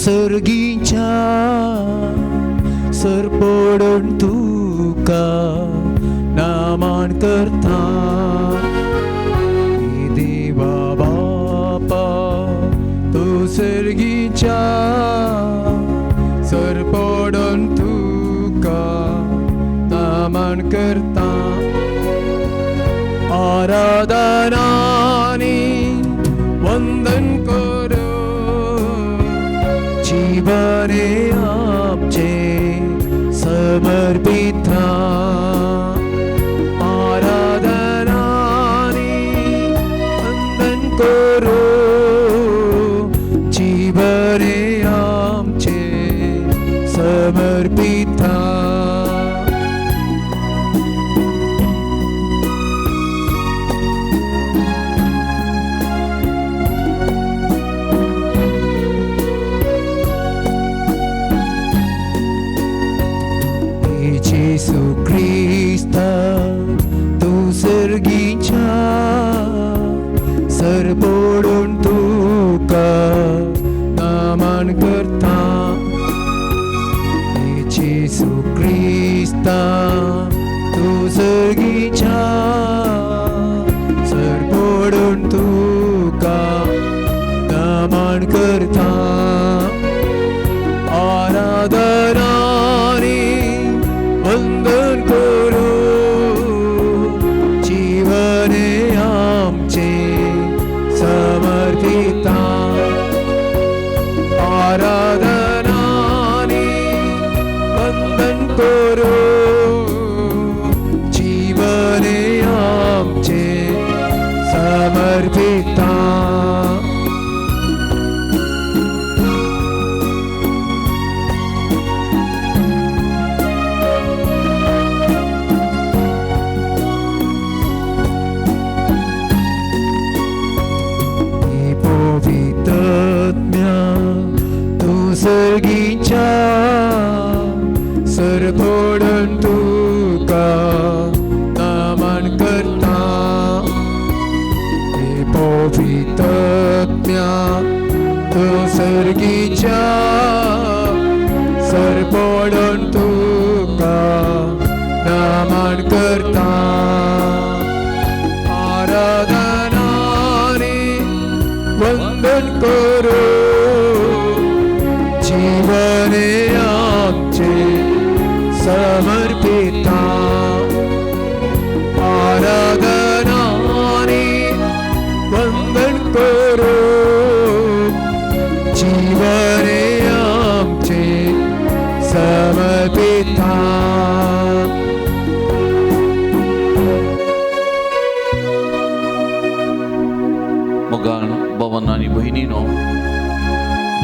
सर्गीच्या सरपडून तुका नामान करता. देवा बापा तूं सर्गीच्या सरपडून तुका नामान करता. आराधनानी वंदन करो जीवने आमचे समर्पिता. आराधनानी वंदन करो जीवने आमचे समर्पिता. जेसू क्रिस्ता तूं सर्गीच्या सरपडून तुका नामान करता. जेसू क्रिस्ता तूं सर्गीच्या सरपडून तुका नामान करता. आराधनानी वंदन करो जीवने आमचे समर्पिता. आराधनानी वंदन करो जीवने आमचे समर्पिता. पवित्रत्म्या तूं सर्गीच्या सरपडून तुका नामान करता. पवित्रत्म्या तूं सर्गीच्या सरपडून तुका नामान करता. आराधनानी वंदन करो जीवने आमचे समर्पिता. आराधनानी वंदन करो जीवने आमचे समर्पिता. मोगाळ भवन आनी भयणीनो,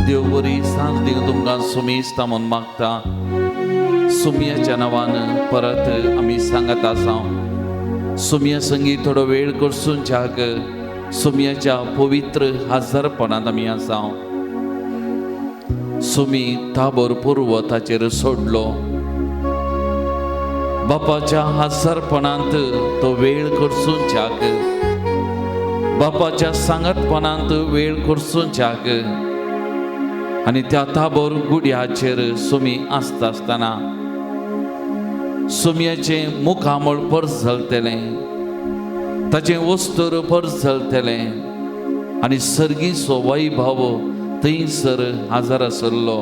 देव बरी सांज दिवं तुमकां सुमेस्ता म्हूण मागता. सुमयाच्या नांवान परत आमी सांगत आसा. सुमया संगी थोडो वेळ करसूनच्याक सुमयाच्या पवित्र हजारपणांत आमी आसा. सुमी ताबोर पर्वताचेर सोडलो. बापाच्या हजारपणांत तो वेळ करसूनच्याक, बापाच्या सांगतपणांत वेळ करसूनच्याक आनी त्या ताबोर गुड्याचेर सुमी आसता आसतना सुमयाचें मुखामळ परजलतलें, ताचें वस्तूर परजलतलें आनी सर्गीचो वैभव थंयसर हाजर आसलो.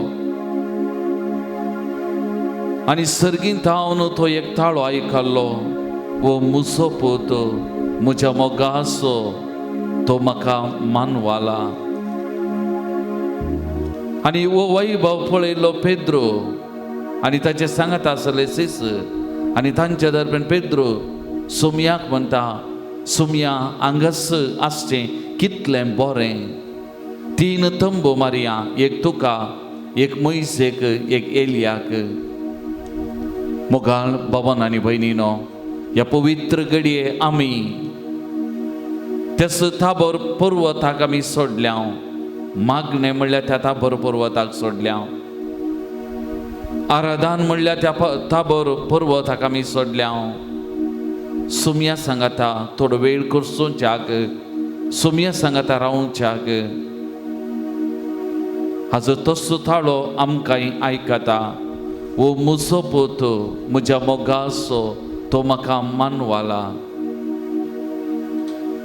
आनी सर्गींत थावन तो एक ताळो आयकल्लो, वो मुसो पूत म्हज्या मोगाचो, तो म्हाका मानवाला. आनी वो वैभव पळयलो पेद्रो आनी ताचे सांगत आसले सीस आनी तांच्या दरम्यान पेद्रो सुमयाक म्हणटा, सुमया हांगास आसचें कितलें बरें, 3 तंबू मारया, एक तुका, एक मोयसेक, एक एलियाक. मोगाळ बाबान आनी भयणीनो, ह्या पवित्र घडये आमी त्याच ताबोर पर्वताक आमी सोडल्या. मागणें म्हणल्यार त्या ताबोर पर्वताक सोडल्या. आराधन म्हणल्यार त्या ताबोर पर्वताक आमी सोडल्या. सुमया सांगाता थोडो वेळ करसूनच्याक, सुमया सांगाता रावच्याक. हाजो तसो थाळो आमकांय आयकता. वो म्हजो पूत, म्हज्या मोगाचो, तो म्हाका मानवाला.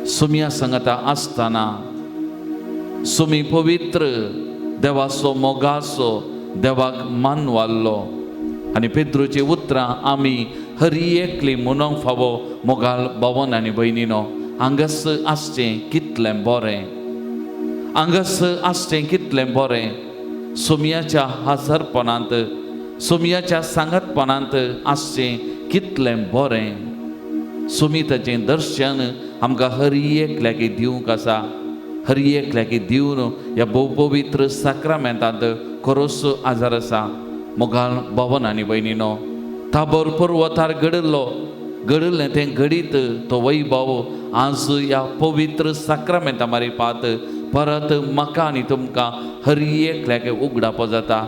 सुमया सांगता आसतना सुमी पवित्र देवाचो मोगाचो देवाक मानवाल्लो आनी पेद्रूची उतरां आमी हरी एकली म्हणूंक फावो. मोगाल भवन आनी भयणीनो, हांगास आसचें कितलें बरें, हांगास आसचें कितलें बरें. सोमयाच्या हाजरपणांत, सोमयाच्या सांगातपणांत आसचें कितलें बरें. सुमिताचें दर्शन आमकां हरी एकल्याक दिवंक आसा. हरी एकल्याक दिवन ह्या भोव पवित्र साक्रामेंतांत खरोच आजार आसा. मोगाल भवन आनी भयणीनो, ताबोर पर्वतार घडिल्लो घडिल्लें तें घडीत तो वैभव आज ह्या पवित्र साक्रामेंता मारिपात परत म्हाका आनी तुमकां हरी एकल्याक उगडापो जाता.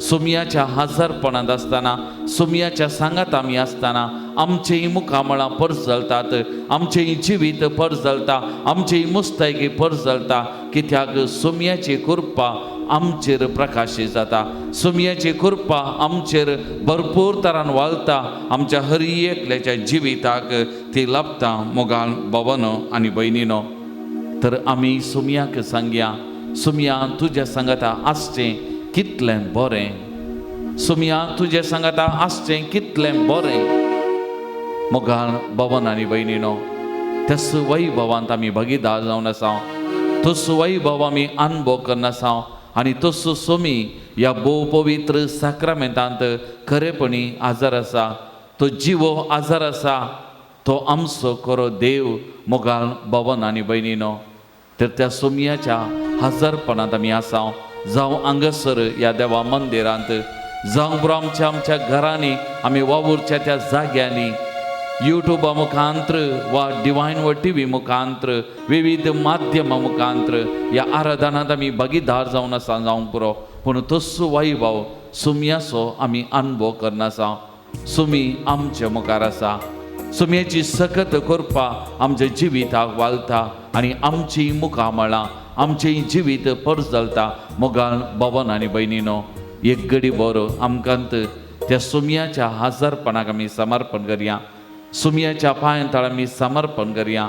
सोमयाच्या हाजरपणांत आसतना, सोमयाच्या सांगात आमी आसतना आमचेंय मुखामळां परजलतात, आमचेंय जिवीत परजलता, आमचेंय मुस्तायकी परजलता. कित्याक सोमयाची कृपा आमचेर प्रकाशीत जाता, सोमयाची कृपा आमचेर भरपूर तरान वालता, आमच्या हरी एकल्याच्या जिविताक ती लाभता. मोगाल भवनो आनी भयणीनो, तर आमी सोमयाक सांगया, सोमया तुज्या सांगाता आसचें कितलें बरें, सोमया तुजें सांगाता आसचें कितलें बरें. मोगाल भवन आनी भयणीनो, त्याच वैभवांत आमी भागीदार जावन आसा, तसो वैभव आमी अनुभव करना आसा आनी तसो सोमी ह्या भोव पवित्र साक्रामेंतांत खरेपणी आजार आसा. तो जिवो आजार आसा, तो आमचो खरो देव. मोगाल भवन आनी भयणीनो, तर त्या सोमयाच्या हाजरपणांत आमी आसा. जावं हांगासर ह्या देवा मंदिरांत, जावं बरो आमच्या आमच्या घरांनी आमी वावुरच्या त्या जाग्यांनी, युट्यूबा मुखांत्र वा डिवायन वा टीव्ही मुखांत्र, विविध माध्यमां मुखांत्र ह्या आराधनांत आमी भागीदार जावन आसा जावंक पुरो, पूण तसो वैभव सुमयाचो आमी अनुभव करना आसा. सुमी आमच्या मुखार आसा. सुमयाची सकत करपा आमच्या जिविताक वालता आनी आमची मुखामळां आमचें जिवीत परजलता. मोगाल भवन आनी भयणीनो, एक गडी बरो आमकांत त्या सुमयाच्या हाजरपणाक आमी समर्पण करया, सुमयाच्या पांयां तळ आमी समर्पण करया.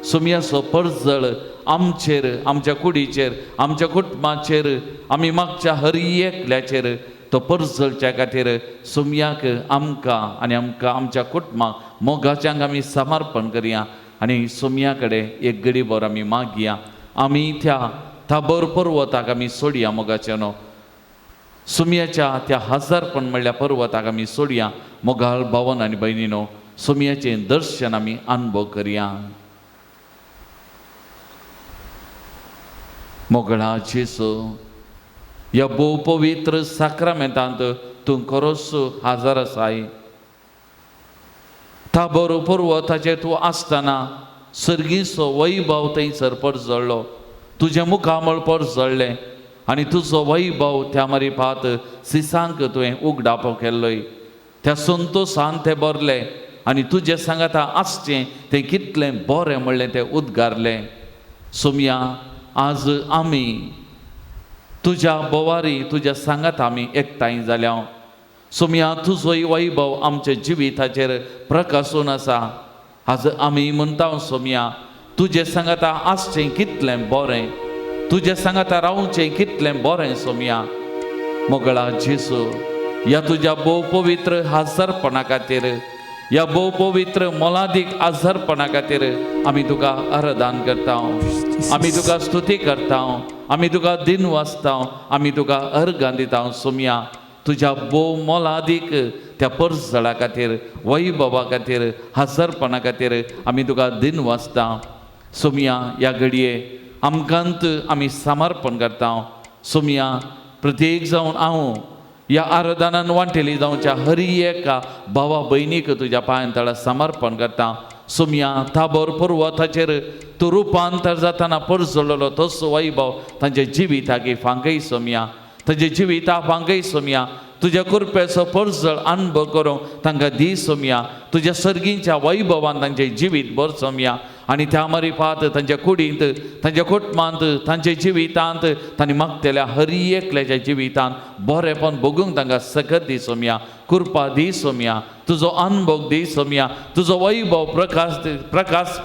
सुमयाचो परजळ आमचेर, आमच्या कुडीचेर, आमच्या कुटुंबाचेर, आमी मागच्या हरी एकल्याचेर तो परजळच्या खातीर सुमयाक आमकां आनी आमकां आमच्या कुटुंबाक मोगाच्यांक आमी समर्पण करया आनी सुमया कडेन एक गडी बरो आमी मागया. आमी त्या ताबोर पर्वताक आमी सोडया. मोगाचे न्हू, सुमयाच्या त्या हजारपण म्हणल्या पर्वताक आमी सोडया. मोगाल भवन आनी भयणीनो, सुमयाचें दर्शन आमी अनुभव करया. मोगळा जेसू, ह्या भोव पवित्र साक्रामेंतांत तूं खरोच हाजर आसाय. ताबोर पर्वताचेर तूं आसतना सर्गीचो वैभव थंयसर परजळ्ळो, तुजें मुखामळ परजळ्ळें आनी तुजो वैभव त्या मारिपात सिसांक तुवें उगडापो केल्लोय. त्या संतोसान ते भरले आनी तुजें सांगाता आसचें तें कितलें बरें म्हणलें तें उद्गारलें. सोमया, आज आमी तुज्या बोवारी तुज्या सांगाता आमी एकठांय जाल्या. सोमया, तुजोय वैभव आमच्या जिविताचेर प्रकासून आसा. आज आमी म्हणटा, सोमया तुजें सांगाता आसचें कितलें बरें, तुजें सांगाता रावचें कितलें बरें. सोमया, मोगळा जेसू, ह्या तुज्या भोव पवित्र हाजरपणा खातीर, ह्या भोव पवित्र मोलादीक आजारपणा खातीर आमी तुका आराधन करता, आमी तुका स्तुती करता, आमी तुका दिन वाचता, आमी तुका अर्गां दिता. सोमया, तुज्या भोव मोलादीक त्या परजळा खातीर, वैभवा खातीर, हाजरपणा खातीर आमी तुका दिन वाचता. सोमया, ह्या घडये आमकांत आमी समर्पण करता. सोमया, प्रत्येक जावन हांव ह्या आराधनान वांटेली जावच्या हरी एका भावा भयणीक तुज्या पांयां तळा समर्पण करता. सोमया, ताबोर पर्वताचेर तूं रुपांतर जातना परजळलो तसो वैभव तांच्या जिविताक फांकय. सोमया, तांच्या जिविता फांकय. सोमया, तुज्या कृपेचो परजळ अनुभव करूंक तांकां दी. सोमया, तुज्या सर्गींच्या वैभवान तांचें जिवीत भर. सोमया, आनी त्या मारिफात तांच्या कुडींत, तांच्या कुटुंबांत, तांच्या जिवितांत, तांणी मागतल्या हर एकल्याच्या जिवितांत बरेंपण भोगूंक तांकां सकत दी सोमया, कृपा दी सोमया, तुजो अनुभव दी सोमया, तुजो वैभव प्रकाश प्रकाश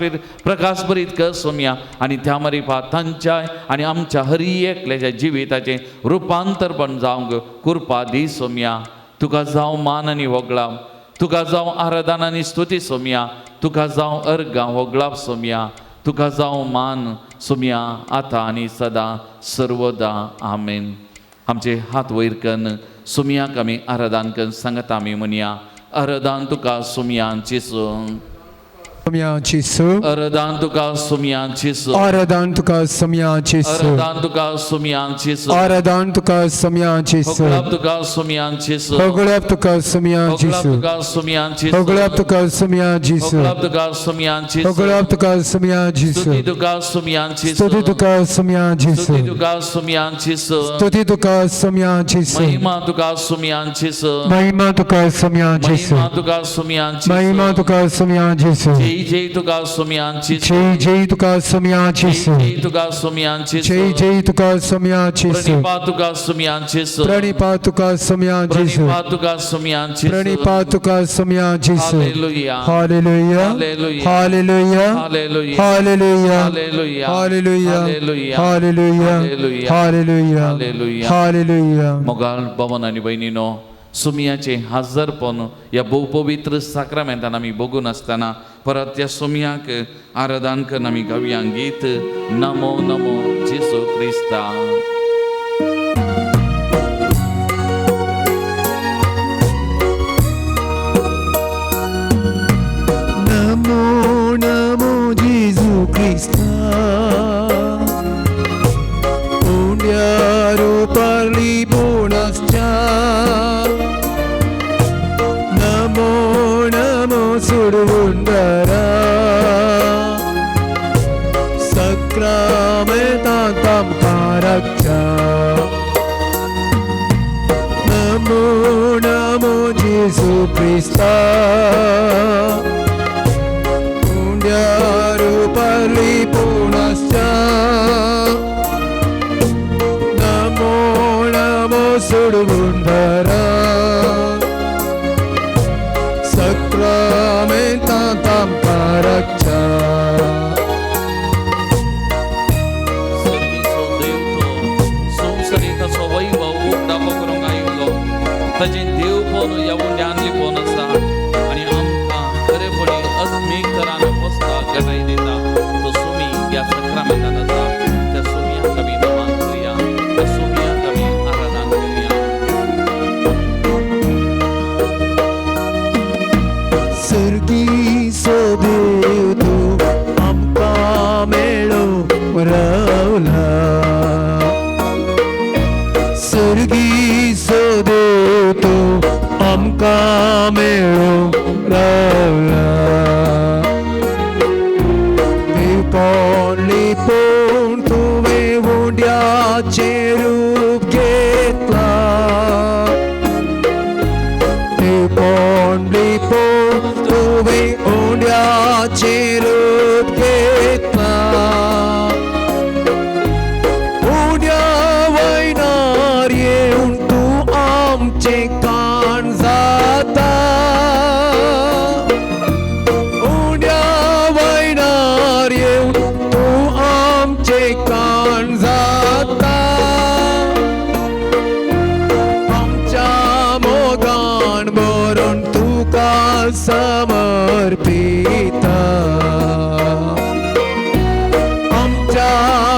प्रकाशभरीत कर सोमया. आनी त्या मारिफात तांच्या आनी आमच्या हर एकल्याच्या जिविताचें रुपांतरपण जावंक कृपा दी सोमया. तुका जावं मान आनी होगळाप, तुका जावं आराधना आनी स्तुती सोमया, तुका जावं अर्गां होगळाप सोमया, तुका जावं मान सोमया, आतां आनी सदां सर्वदा. आमेन. आमचे हात वयर कन्न सोमयाक आमी आराधन कन्न सांगता आमी म्हणया, आराधन तुका सोमयान जेजू, सोमया जेजू, आराधन तुका सोमयान जेजू, आराधन तुका सोमया जेजू, आराधन तुका सोमयान जेजू, आराधन तुका सोमया जेजू, होगळाप तुका सोमयान जेजू, होगळप तुका सोमया होगळाप जेजू, तुका सोमयान जेजू, होगळप तुका सोमया जेजू, होगळाप तुका सोमयान जेजू, होगळप तुका सोमया जेजू, स्तुती तुका सोमयान जेजू, स्तुती तुका सोमया जेजू, स्तुती तुका सोमयान जेजू, स्तुती तुका सोमया जेजू, महिमा तुका सोमयान जेजू, महिमा तुका सोमया जेजू, महिमा तुका सोमयान जेजू, महिमा तुका सोमया जेजू, जय जय तुका सोमयान जेजू, जय जय तुका सोमया जेजू, जय तुका सोमयान जेजू, जय जय तुका सोमया जेजू, प्रणिपात तुका सोमयान जेजू, प्रणिपात तुका सोमया जेजू, प्रणिपात तुका सोमयान जेजू, प्रणिपात तुका सोमया जेजू. Hallelujah, hallelujah, hallelujah, hallelujah, hallelujah, hallelujah, hallelujah, hallelujah, hallelujah, hallelujah, hallelujah, hallelujah. Hallelujah. मोगाळ भवन आनी भयणीनो, सोमयाचें हाजरपण ह्या भोव पवित्र साक्रामेंतान आमी भोगून आसतना परत त्या सोमयाक आराधन करून आमी गावया गीत नमो नमो जेजू क्रिस्ता. नमो नमो जेजू क्रिस्ता, उंड्यारो parli bonascia. नमो नमो सुडवुंडरा, सक्रामेतांतां कारक्षा. नमो नमो जेजू क्रिस्ता, उंड्यारो parli bonascia. नमो नमो सुडवुंडरा, सक्रामेतांतां कारक्षा. सर्गीचो देव तो संवसारीक ताचो वैभव उक्तापो करूंक आयिल्लो, ताचें देवपण ह्या उंड्यान लिपोवन आसा आनी आमकां खरेपणी आत्मीक तरान बसता गटाय दिता. तो सोमी ह्या सक्रामेंतान आसा. त्या सोमयाक आमी नमन करुया, त्या सोमयाक आमी आराधन करुया. सर्गीचो देव तूं आमकां मेळो रावला, सर्गीचो देव तूं आमकां मेळो रावला. देवपण लिपोवन तुवें उंड्याचें रूप घेतलां, देवपण लिपोवन तुवें उंड्याचें रूप घेतलां. उंड्या वयनार येवन तूं आमचें काण जाता, उंड्या वयनार येवन तूं आमचें काण जाता. आमच्या मोगान भरून तुका समर्पिता, आमच्या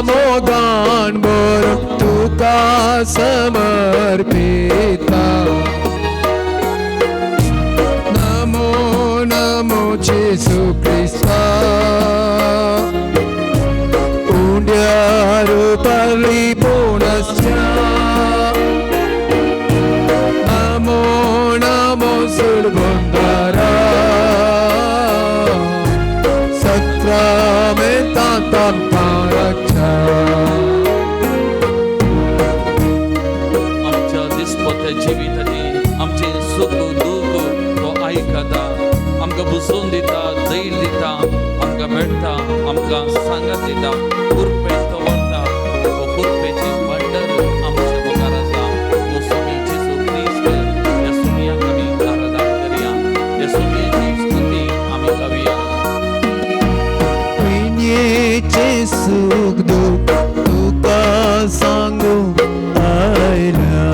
मोगान भरून तुका समर्पिता. नमो नमो जेजू क्रिस्ता, उंड्यारो parli bonascia. नमो नमो सुडबुंडरा, सक्रामेतांतां कारक्षा. आमच्या दिसपत्या जिविताची आमचें सुख दुख तो आयकता, आमकां बुजोवन दिता, धैर्य दिता, आमकां मेळटा. सांगात दिता, कुरपेन तो व्हरता. हो कुरपेचें भंडर आमचे मुखार आसा. हो सुमी जेजू क्रिस्त. ह्या सुमयाक आमी आराधना करया, ह्या सुमयाची स्तुती आमी गावया. जिणेचें सूख दूख तुका सांगूंक आयल्या,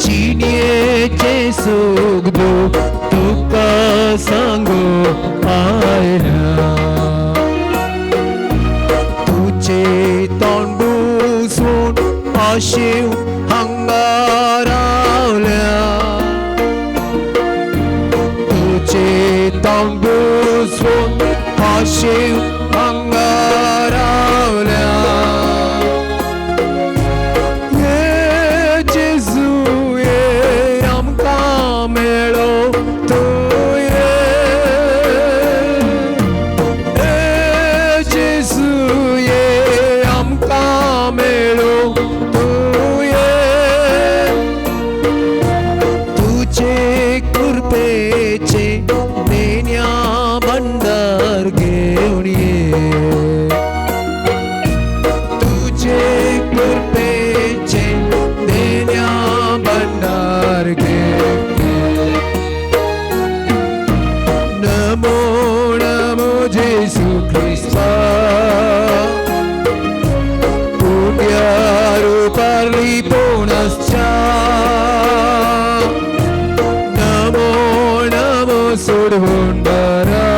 जिणेचें सूख दूख तुका सांगूंक आयल्या. तुजें तोंड बुजवून आशेव हांगा रावल्या, तुजें तोंड बुजवून आशेव हांगा रावल्या. ये जेजू ये, आमकां मेळो तूं ये. ये जेजू ये, आमकां मेळो तूं ये. तुजे कृपेचे देण्या भंडार घेवन ये, तुजे कृपेचे देण्या भंडार घेवन ये. नमो नमो जेजू क्रिस्ता, पुण्या रुपार लिपोवन आसच्या. नमो नमो सोडवणदारा,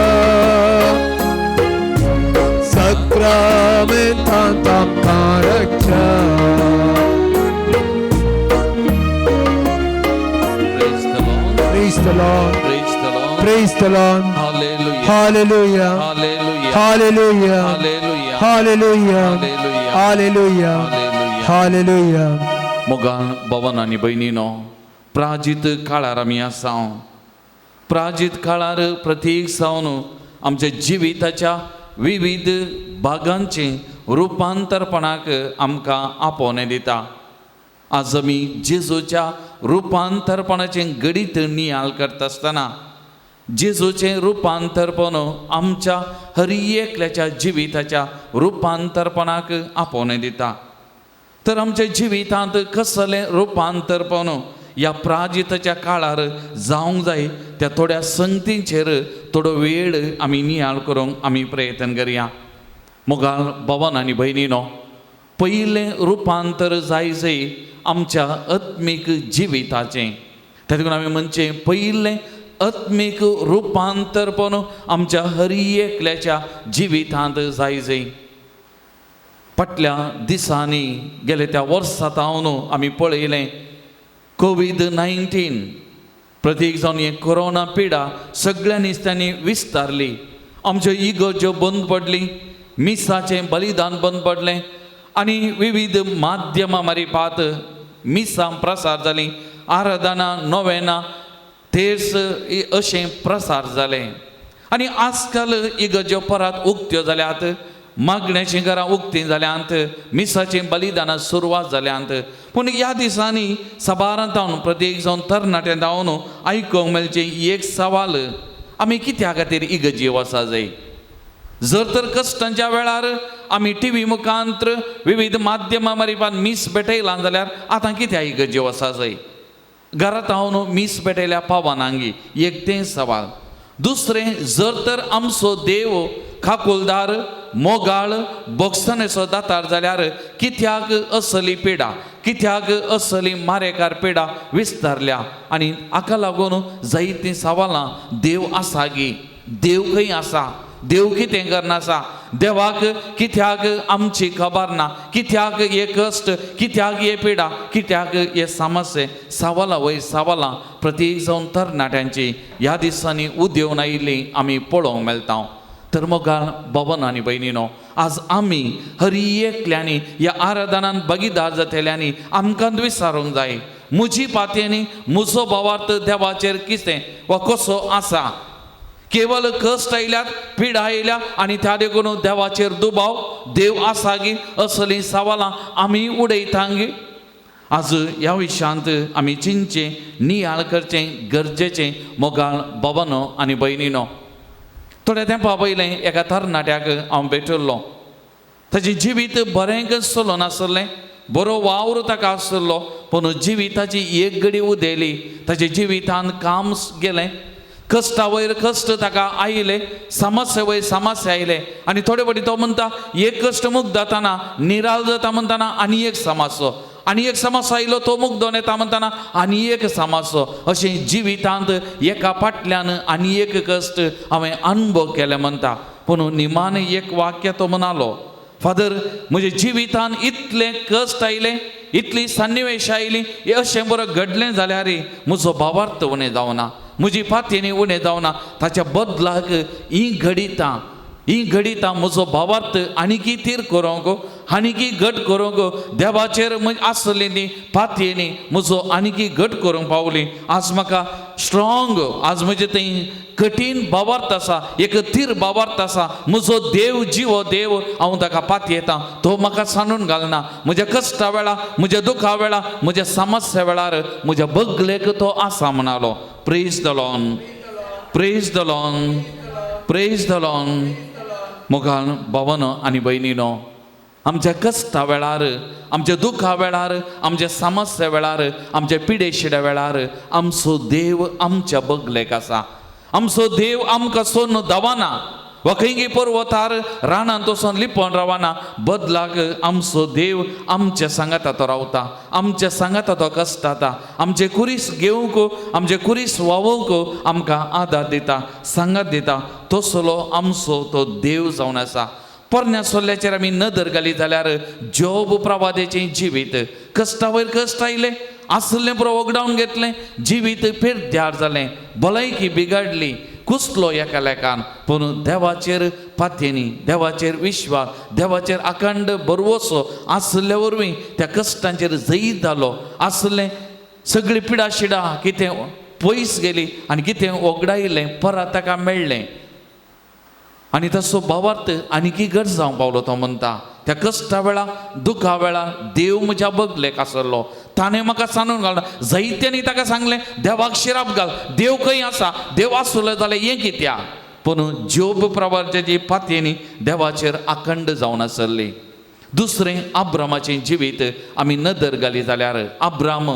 साक्रामेंतांत आमकां राखच्या. Praise the Lord. Praise the Lord. Praise the Lord. Praise the Lord. Hallelujah. Hallelujah. Hallelujah. Hallelujah. Hallelujah. Hallelujah. Hallelujah. Hallelujah. Hallelujah. Hallelujah. मोगाळ भवन आनी भयणीनो, प्राजीत काळार आमी आसा. प्राजीत काळार प्रतीक जावन आमच्या जिविताच्या विविध भागांचें रुपांतरपणाक आमकां आपोवणें दिता. आज आमी जेजूच्या रुपांतरपणाचें घडीत नियाळ करता आसतना जेजूचें रुपांतरपण आमच्या हर एकल्याच्या जिविताच्या रुपांतरपणाक आपोवणें दिता. तर आमच्या जिवितांत कसलें रुपांतरपण ह्या प्राजिताच्या काळार जावंक जाय, त्या थोड्या संगतींचेर थोडो वेळ आमी नियाळ करूंक आमी प्रयत्न करया. मोगाळ भवन आनी भयणीनो, पयलें रुपांतर जाय जाय आमच्या आत्मीक जिविताचें. त्या देखून आमी म्हणचें पयलें आत्मीक रुपांतरपण आमच्या हर एकल्याच्या जिवितांत जाय जाय. फाटल्या दिसांनी गेले त्या वर्सा जावन आमी पळयलें कोवीड-19 प्रतीक जावन हे कोरोना पिडा सगळ्या निस्त्यांनी विस्तारली. आमच्यो इगर्ज्यो बंद पडली, मिसाचें बलिदान बंद पडलें आनी विविध माध्यमां मारिपात मिसां प्रसार जालीं, आराधना, नोवेना, तेर्स अशें प्रसार जालें. आनी आजकाल इगर्ज्यो परत उक्त्यो जाल्यात, मागण्याचीं घरां उक्तीं जाल्यांत, मिसाचीं बलिदानां सुरवात जाल्यांत. पूण ह्या दिसांनी साबारांत जावन प्रत्येक जावन तरणाट्यां जावन आयकूंक मेळचें एक सवाल, आमी कित्या खातीर इगर्जी वचा जाय? जर तर कश्टांच्या वेळार आमी टी व्ही मुखांत्र विविध माध्यमां मारिपान मीस भेटयलां जाल्यार आतां कित्याक इगर्जी वचा जाय? घरांत हांव मीस भेटयल्या पावनांगी, एक तें सवाल. दुसरें, जर तर आमचो देव खाकुलदार, मोगाळ, बोगसणेचो दातार जाल्यार कित्याक असली पिडा, कित्याक असली मारेकार पिडा विस्तारल्या? आनी हाका लागून जायतीं सवालां, देव आसा गी? देव खंय आसा? देव कितें करना आसा? देवाक कित्याक आमची खबर ना? कित्याक हे कश्ट, कित्याक हे पिडा, कित्याक हे समस्ये? सवालां वयर सवालां प्रत्येक जावन तरणाट्यांची ह्या दिसांनी उदेवन आयिल्ली आमी पळोवंक मेळटा. तर मोगाळ भवन आनी भयणीनो, आज आमी हर एकल्यांनी ह्या आराधनान भागीदार जातल्यांनी आमकां विचारूंक जाय, म्हजी पातयेनी म्हजो भावार्थ देवाचेर कितें वा कसो आसा? केवल कश्ट आयल्यात, पिडा आयल्या आनी त्या देखून देवाचेर दुबाव, देव आसा गी, असलीं सवालां आमी उडयतांगी? आज ह्या विशयांत आमी चिंतचें, नियाळ करचें गरजेचें. मोगाळ भवनो आनी भयणीनो. थोड्या तेंपा पयलें एका तरणाट्याक हांव भेटिल्लो. ताचें जिवीत बरें चलून आसलें, बरो वावर ताका आसलो, पूण जिविताची एक घडी उदेली, ताच्या जिवितान काम गेलें, कश्टा वयर कश्ट ताका आयले, समस्या वयर समस्या आयले. आनी थोडे फावटी तो म्हणटा एक कश्ट मुक्त जाताना निराल जाता म्हणटाना आनी एक समस्या, आनी एक समस्या आयलो तो मुक्त जावन येता म्हणटाना आनी एक समस्या. अशें जिवितांत एका फाटल्यान आनी एक कश्ट हांवें अनुभव केले म्हणटा. पूण निमाणें एक वाक्य तो म्हणालो, फादर म्हज्या जिवितान इतलें कश्ट आयलें, इतली सन्निवेश आयली, अशें बरो घडलें जाल्यार म्हजो भावार्थ उणें जावना, म्हजी फातीनी उणें जावना, ताच्या बदलाक ही घडितां, ही घडितां म्हजो भावार्थ आनीकी थीर करूंक, आनीकी घट करूंक, देवाचेर आसली ती पातयेनी म्हजो आनीकी घट करूंक पावली. आज म्हाका स्ट्रॉंग, आज म्हजें थंय कठीण भावार्थ आसा, एक थीर भावार्थ आसा, म्हजो देव जिवो देव, हांव ताका पातयेता, तो म्हाका सांडून घालना. म्हज्या कश्टा वेळा, म्हज्या दुखा वेळा, म्हज्या समस्या वेळार म्हज्या बगलेक तो आसा म्हणालो. Praise the Lord, praise the Lord, praise the Lord. मोगान भावानो आनी भयणीनो, आमच्या कश्टा वेळार, आमच्या दुखा वेळार, आमच्या समस्या वेळार, आमच्या पिडेशिड्या वेळार आमचो देव आमच्या बगलेक आसा. आमचो देव आमकां सोडून दवना, वा खंयगी पर्वतार रानांत वचून लिपोवन रावना. बदलाक आमचो देव आमच्या सांगाता तो रावता, आमच्या सांगाता तो कश्टाता, आमचे कुरीस घेवंक, आमचे कुरीस व्हांवोवंक आमकां आदार दिता, सांगात दिता. तसलो आमचो तो देव जावन आसा. पोरण्या सोल्ल्याचेर आमी नदर घाली जाल्यार जोब प्रवादेचें जिवीत कश्टा वयर कश्ट आयलें, आसलें पुरो वगडावन घेतलें, जिवीत पिड्ड्यार जालें, भलायकी बिगाडली, कुसलो एका लेखान. पूण देवाचेर पातयेनी, देवाचेर विश्वास, देवाचेर अखंड भरवसो आसल्या वरवीं त्या कश्टांचेर जैत जालो. आसलें सगळी पिडा शिडा कितें पयस गेली आनी कितें वगडायलें परत ताका मेळ्ळें. आनी तसो भावार्थ आनीकी गरज जावंक पावलो. तो म्हणटा त्या कश्टा वेळा, दुखा वेळा देव म्हज्या बगलेक आसलो, ताणें म्हाका सांडून घालना. जायत्यांनी ताका सांगलें देवाक शिराप घाल, देव खंय आसा, देव आसलो जाल्यार हें कित्याक. पूण जोब प्रवाराची पातयेनी देवाचेर अखंड जावन आसली. दुसरें आब्रामाचें जिवीत आमी नदर घाली जाल्यार आब्राम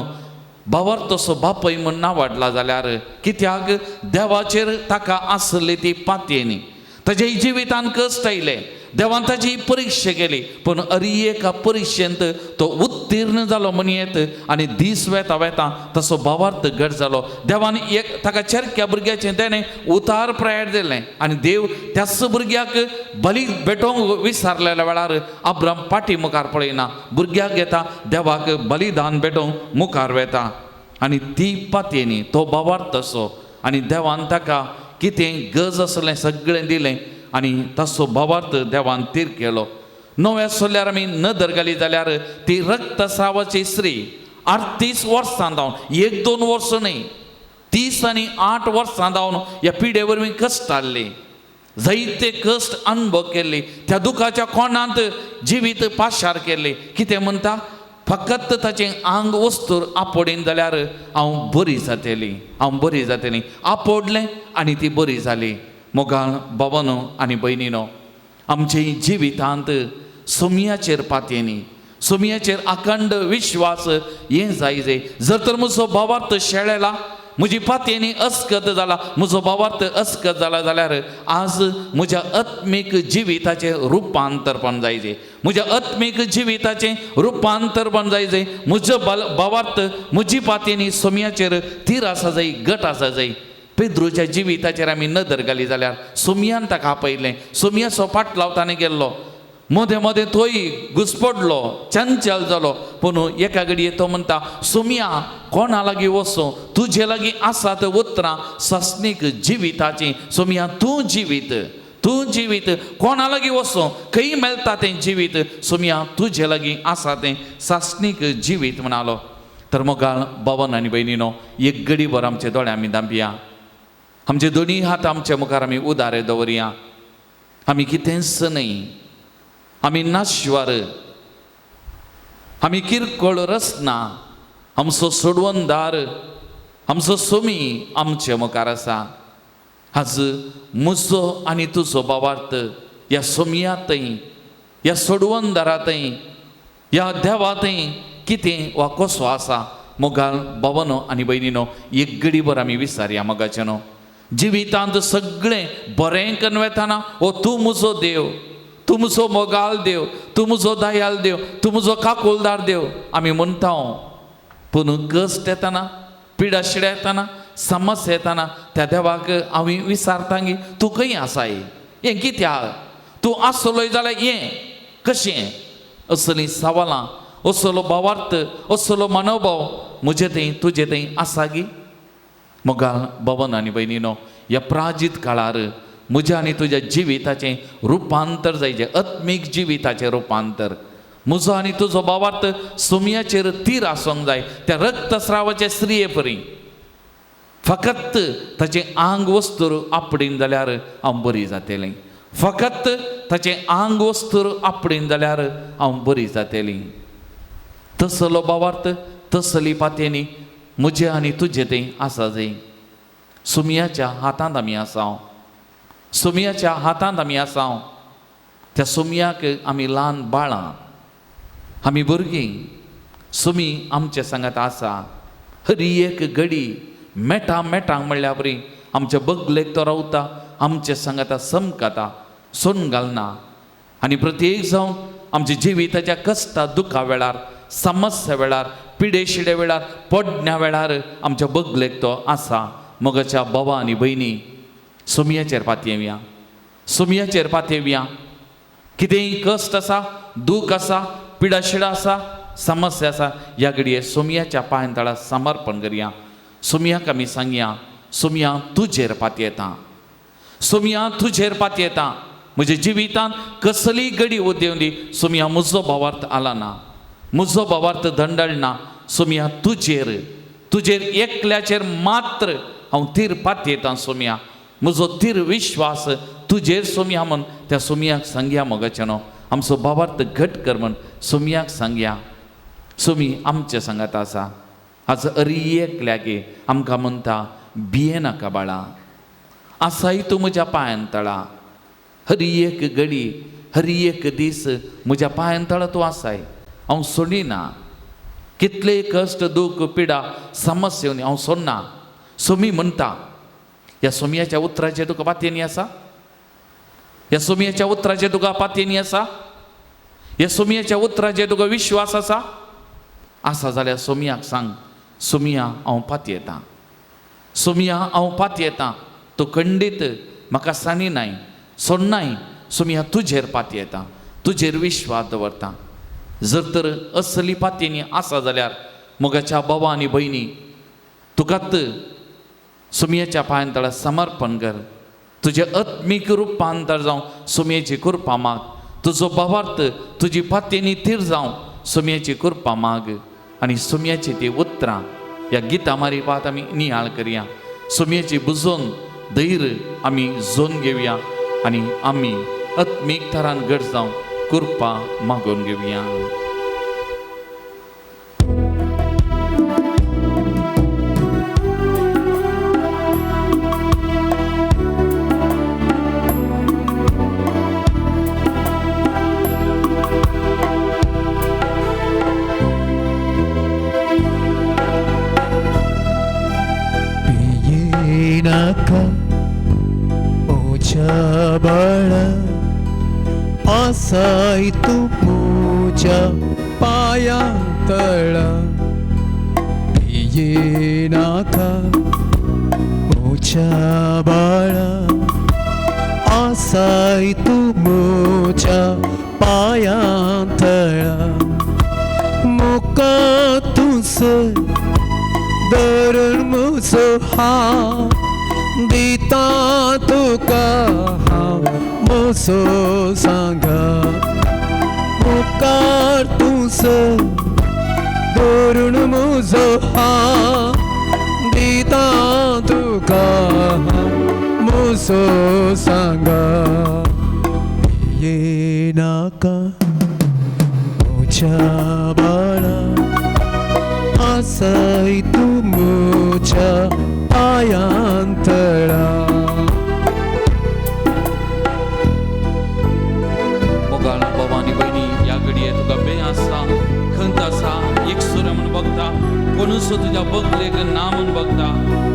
भावार्थ तसो बापय म्हूण नावाडला जाल्यार कित्याक देवाचेर ताका आसली ती पातयेनी. ताच्या जिवितान कश्ट आयले, देवान ताची परिक्षा केली, पूण अरी एका परिक्षेंत तो उत्तीर्ण जालो म्हणयेत. आनी दीस वेता वेता तसो भावार्थ घट जालो. देवान एक ताका चेरक्या भुरग्याचें तेणें उतार प्रयार दिलें आनी देव त्याच भुरग्याक बली भेटोवंक विसारलेल्या वेळार आब्राम पाटी मुखार पळयना, भुरग्याक घेता, देवाक बलिदान भेटोवंक मुखार वेता. आनी ती पातयेनी तो भावार्थ तसो आनी देवान ताका कितें गरज आसलें सगळें दिलें आनी तसो भावार्थ देवान तीर केलो. नव्या सोल्यार आमी नदर घाली जाल्यार ती रक्तस्रावाची स्त्री 38 वर्सां जावन, 1-2 वर्सां न्हय, 38 वर्सां जावन ह्या पिडे वरवीं कश्ट हाडली, जायते कश्ट अनुभव केल्ली, त्या दुखाच्या कोणांत जिवीत पाशार केल्ली. कितें म्हणटा, फकत ताचें आंग वस्तूर आपोडीन जाल्यार हांव बरी जातली, हांव बरी जातली. आपोडलें आनी ती बरी जाली. मोगाळ भावानो आनी भयणीनो, आमचे जिवितांत सोमयाचेर पातयेनी, सोमयाचेर अखंड विश्वास हें जाय जाय. जर तर म्हजो भावार्थ शेळेला, म्हजी पातयेनी अस्कत जाला, म्हजो भावार्थ अस्कत जाला जाल्यार आज म्हज्या आत्मीक जिविताचें रुपांतरपण जाय जाय, म्हज्या आत्मीक जिविताचें रुपांतरपण जाय जाय. म्हजो भावार्थ, म्हजी पातयेनी सोमयाचेर थीर आसा जाय, गट आसा जाय. पेद्रूच्या जिविताचेर आमी नदर घाली जाल्यार सोमयान ताका आपयलें, सोमयाचो फाटलाव ताणें केल्लो. मदें मदें थंय घुसपडलो, चंचल जालो, पूण एका घडये तो म्हणटा सोमया कोणा लागीं वचूं, तुजे लागीं आसात उतरां सस्नीक जिविताचीं. सोमया तूं जिवीत, तूं जिवीत, कोणा लागीं वचूं, खंय मेळटा तें जिवीत, सोमया तुजे लागीं आसा तें सासणीक जिवीत म्हणालो. तर मोगाळ भावन आनी भयणीनो, एक घडीभर आमचे दोळे आमी धांपया, आमचे दोनी हात आमच्या मुखार आमी उदारे दवरया. आमी कितेंच न्हय, आमी नाश्वार, आमी किरकोळ रचना, आमचो सोडवणदार, आमचो सोमी आमचे मुखार आसा. आज म्हजो आनी तुजो भावार्थ ह्या सोमया थंय, ह्या सोडवणदारा थंय, ह्या देवा थंय कितें वा कसो आसा मोगाल बाबानो आनी भयणीनो, एक घडीभर आमी विसारया मोगाचें न्हू. जिवितांत सगळें बरें करून वेताना ओ तूं म्हजो देव, तूं म्हजो मोगाल देव, तूं म्हजो दयाल देव, तूं म्हजो काकुलदार देव आमी म्हणटा. पूण कश्ट येताना, पिडाशिडा येताना, समस्या येताना त्या देवाक आमी विसारता गी तूं खंय आसाय, हें कित्याक तूं आसलोय जाल्यार हें कशें, असलीं सवालां, असलो भावार्थ, असलो मनोभाव म्हजे थंय तुजे थंय आसा गी? मोगाल भवन आनी भयणीनो, ह्या प्राजीत काळार म्हज्या आनी तुज्या जिविताचें रुपांतर जायचें, आत्मीक जिविताचें रुपांतर. म्हजो आनी तुजो भावार्थ सोमयाचेर तीर आसूंक जाय, त्या रक्तस्रावाचे स्त्रिये परी. फकत ताचें आंग वस्तूर आपडीन जाल्यार हांव बरी जातलें, फकत ताचें आंग वस्तूर आपडीन जाल्यार हांव बरी जातली. तसलो भावार्थ, तसली पातयेनी म्हजे आनी तुजे थंय आसा जाय. सोमयाच्या हातांत आमी आसा, सोमयाच्या हातांत आमी आसा. त्या सोमयाक आमी ल्हान बाळां, आमी भुरगीं. सोमी आमच्या सांगात आसा. हरी एक घडी मेटां मेटां म्हणल्या परी आमच्या बगलेक तो रावता, आमच्या सांगाता समकाता, सोन घालना. आनी प्रत्येक जावन आमच्या जिविताच्या कश्टा दुखा वेळार, समस्या वेळार, पिडेशिडे वेळार, पडण्या वेळार आमच्या बगलेक तो आसा. मोगाच्या बाबा आनी भयणी, सोमयाचेर पातयेवया, सोमयाचेर पातयेवया. कितेंय कश्ट आसा, दूख आसा, पिडाशिडा आसा, समस्या आसा, ह्या घडये सोमयाच्या पांयां तळा समर्पण करया. सोमयाक आमी सांगया, सोमया तुजेर पातयेता, सोमया तुजेर पातयेता. म्हज्या जिवितांत कसलीय घडी उदेवन दी, सोमया म्हजो भावार्थ आला ना, म्हजो भावार्थ दंडळ ना. सोमया तुजेर, तुजेर एकल्याचेर मात्र हांव तीर पातयेता. सोमया म्हजो तीर विश्वास तुजेर सोमया म्हूण त्या सोमयाक सांगया. मोगाचें न्हू, आमचो भावार्थ घट कर म्हूण सोमयाक सांगया. सोमी आमचे सांगात आसा. आज अरी एकल्यागे आमकां म्हणटा, भियेनाका बाळा, आसाय तूं म्हज्या पांयान तळा. हरी एक घडी, हरी एक दीस म्हज्या पांयान तळा तूं आसाय, हांव सोडिना. कितले कश्ट, दूख, पिडा, समस्या हांव सोडना. सोमी म्हणटा. ह्या सोमयाच्या उतराचेर तुका पातयेनी आसा? ह्या सोमयाच्या उतराचेर तुका पातयेनी आसा? ह्या सोमयाच्या उतराचेर तुका विश्वास आसा? आसा जाल्यार सोमयाक सांग, सोमया हांव पातयेतां, सोमया हांव पातयेतां. तूं खंडीत म्हाका सांगिनाय, सोडनाय. सोमया तुजेर पातयेतां, तुजेर विश्वास दवरता. जर तर असली पातयेनी आसा जाल्यार मोगाच्या बाबा आनी भयणी, तुकात सोमयाच्या पांयां तळा समर्पण कर. तुजें आत्मीक रुपांतर जावं सोमयेची कृपा माग. तुजो भावार्थ, तुजी पातयेनी थीर जावं सोमयेची कृपा माग. आनी सोमयाची ती उतरां ह्या गितां मारिपात आमी नियाळ करया. सोमयेची बुजोवन धैर्य आमी जोन घेवया आनी आमी आत्मीक थरान घट जावं कृपा मागून घेवया. नाका म्हज्या बाळा, आसाय तूं म्हज्या पांयां तळा. भियेनाका म्हज्या बाळा, आसाय तूं म्हज्या पांयां तळा. मुका तूं धरून म्हजो हात दिता तुका हांव म्हजो सांगा. मुखार तूं धरून म्हजो हात दिता तुका हांव म्हजो सांगा. भियेनाका म्हज्या बाळा, आसाय तूं म्हज्या पांयां तळा. कोणूच तुज्या बगलेक ना म्हूण बघता,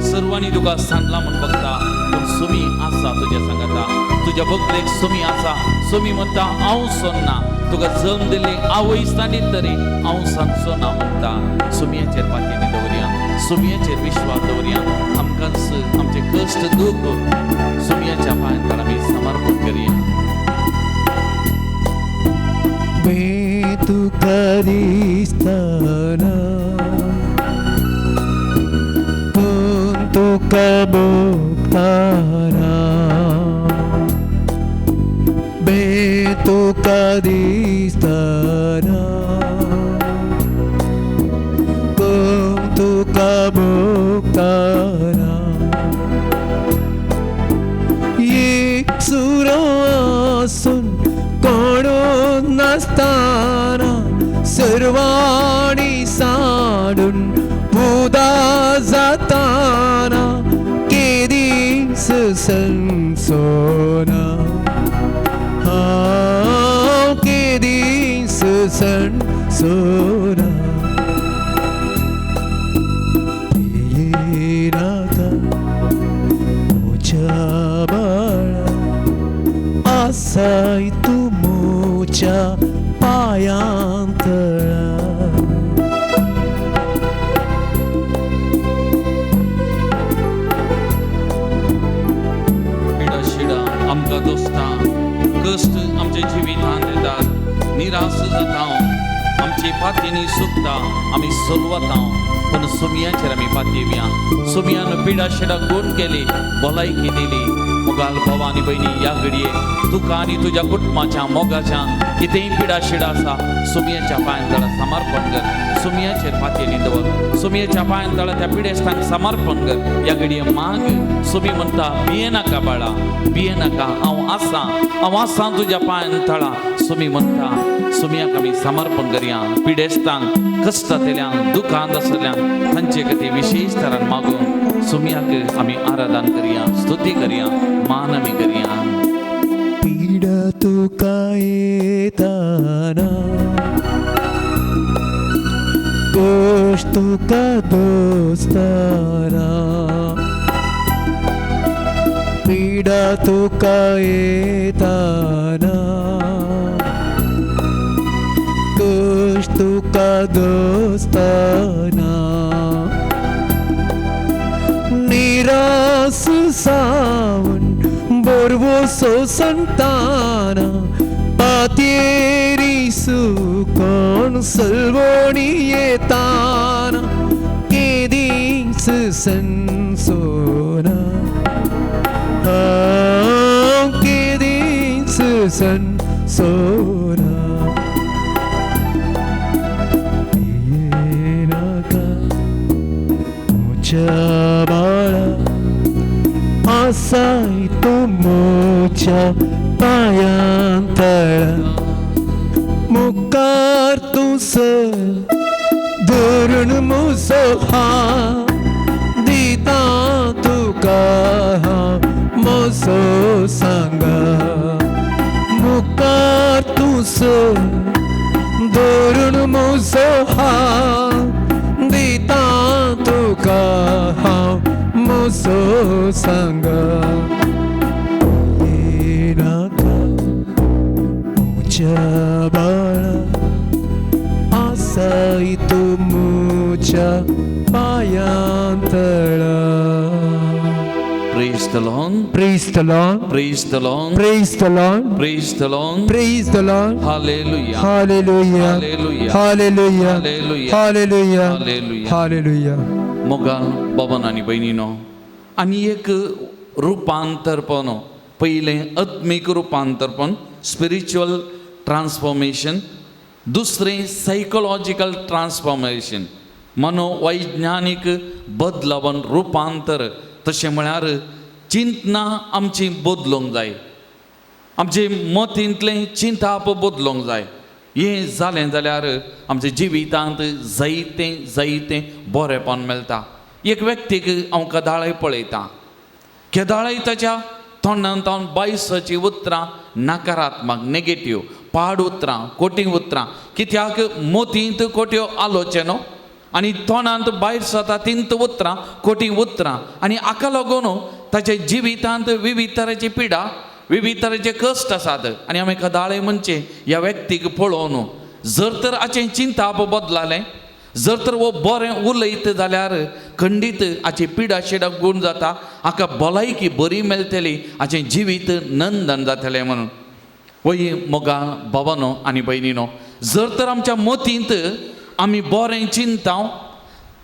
सर्वांनी तुका सांडला म्हूण बघता, पूण सुमी आसा तुज्या सांगाता, तुज्या बगलेक सुमी आसा. सुमी म्हणटा हांव सोन्ना, तुका जल्म दिल्ली आवय सांडीत तरी हांव सांगचो ना म्हणटा. सुमयाचेर पातयेनी दवरया, सुमयाचेर विश्वास दवरया. आमकांच आमचे कश्ट दुख सुमयाच्या पांयांत आमी समर्पण करया. मी तुका दिसतना कोण तुका भोगतना, बे तुका दिसतना कोण तुका भोगतना, एक सुरो आसून कोणूच नासतना सर्वांनी साडून उदा जाताना केदीस सनसोना, हांव केदीस सनसोना. नाका म्हज्या बाळा आसाय तूं म्हज्या पांयांतळा. पिडा शिडा आमकां दोस्ता, कश्ट आमच्या जिवितांत येतात, निराश जाता, आमची पातयेनी सुकता, आमी सोलवता, पूण सुमयाचेर आमी पातयेवया. सुमयान पिडा शिडा गुण केली, भलायकी दिली. मोगाल भाव आनी भयणी, ह्या घडये तुका आनी तुज्या कुटुंबाच्या मोगाच्या कितेंय पिडा शिडा आसा, सुमयाच्या पांयां तळा समर्पण कर, सुमयाचेर पातयेनी दवर, सुमयाच्या पांयां तळा त्या पिडेस्तांक समर्पण कर. ह्या घडये माग, सुमी म्हणटा भिये नाका बाळा, भिये नाका, हांव आसा, हांव आसा तुज्या पांयां तळा. सुमी म्हणटा सुमयाक आमी समर्पण करया. पिडेस्तांक, कश्टांतल्यांक, दुखांत आसल्यांक तांचे खातीर विशेश तरान मागून सुमयाक आमी आराधन करया, स्तुती करया, मान आमी करया. पिडा तुका येताना कश्ट तुका दोस्ताना, पिडा तुका येताना कश्ट तुका दोस्ताना, निरास सावन बोरवोसो संताना पातयेरी सुकोण सलवणी येताना केदीस सनसोना, हांव केदीस सनसोना. नाका म्हज्या बाळा आसाय तूं म्हज्या पांयांतळा, मुखार तूं सर धरून म्हजो हात दिता तुका हांव म्हजो सांगा, मुखार तूं सर धरून म्हजो हात दिता तुका हांव म्हजो सांगा. नाका म्हज्या बाळा आसाय तूं म्हज्या पांयांतळा. Praise the Lord. Praise the Lord. Praise the Lord. Praise the Lord. Praise the Lord. Praise the Lord. Hallelujah. Hallelujah. Hallelujah. Hallelujah. Hallelujah. Hallelujah. Hallelujah. Hallelujah. मोगाल बाबान आनी भयणीनो, आनी एक रुपांतरपण, पयलें आत्मीक रुपांतरपण, स्पिरिच्युअल ट्रान्सफॉर्मेशन, दुसरें सायकोलॉजिकल ट्रान्सफॉर्मेशन, मनोवैज्ञानीक बदलावन रुपांतर. तशें म्हळ्यार चिंतना आमची बदलूंक जाय, आमचे मतींतलें चिंताप बदलूंक जाय. हें जालें जाल्यार आमच्या जिवितांत जायतें जायतें बरेंपण मेळटा. एक व्यक्तीक हांव केदाळय पळयतां, केदाळय ताच्या तोंडांत बायसाचीं उतरां नकारात्मक, नेगेटीव, पाड उतरां, कोटी उतरां. कित्याक मतींत कोट्यो आलोचनो आनी तोंडांत भायर सरता तींत उतरां खोटी उतरां आनी हाका लागून ताच्या जिवितांत विविध तरेची पिडा विविध तरेचे कश्ट आसात. आनी आमी कदाळे म्हणचे ह्या व्यक्तीक पळोवन जर तर हाचें चिंताप बदलालें, जर तर हो बरें उलयत जाल्यार खंडीत हाची पिडा शिडा गूण जाता, हाका भलायकी बरी मेळटली, हाचें जिवीत नंदन जातलें म्हणून. वय मोगा बाबानो आनी भयणीनो, जर तर आमच्या मतींत आमी बरें चिंताव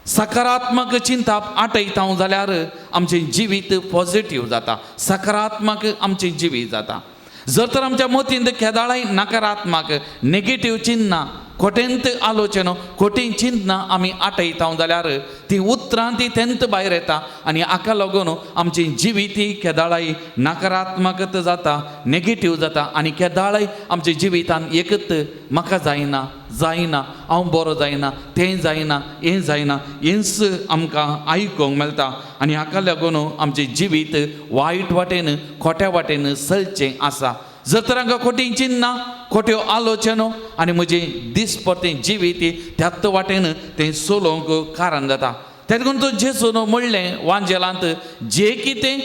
सकारात्मक चिंताप आटयता जाल्यार आमचें जिवीत पॉजिटीव जाता, सकारात्मक आमचें जिवीत जाता. जर तर आमच्या मतींत केदाळाय नकारात्मक नेगेटीव चिंतना खोटेंत आलोचन खोटी चिंतना आमी आटयता जाल्यार ती उतरां ती तेंत भायर येता आनी हाका लागून आमची जिवीत केदाळाय नकारात्मकत जाता, नेगेटीव जाता आनी केदाळाय आमच्या जिवितान एकत म्हाका जायना जायना, हांव बरो जायना, तें जायना, हें जायना, हेंच आमकां आयकूंक मेळटा आनी हाका लागून आमचें जिवीत वायट वाटेन खोट्या वाटेन चलचें आसा. जर तर हांकां खोटी चिंतना खोट्यो आलोचनो आनी म्हजें दिसपट्टें जिवीत त्याच वाटेन तें चलोवंक कारण जाता. तें देखून तो जेजून म्हणलें वांजेलांत जें कितें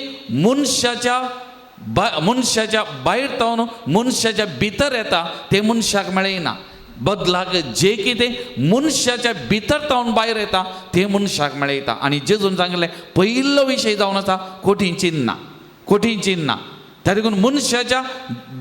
मनशाच्या मनशाच्या भायर जावन मनशाच्या भितर येता तें मनशाक मेळना, बदलाक जें कितें मनशाच्या भितर जावन भायर येता तें मनशाक मेळयता. आनी जेजून सांगलें पयलो विशय जावन आसा खोटी चिंतना, खोटी चिंतना. त्या देखून मनशाच्या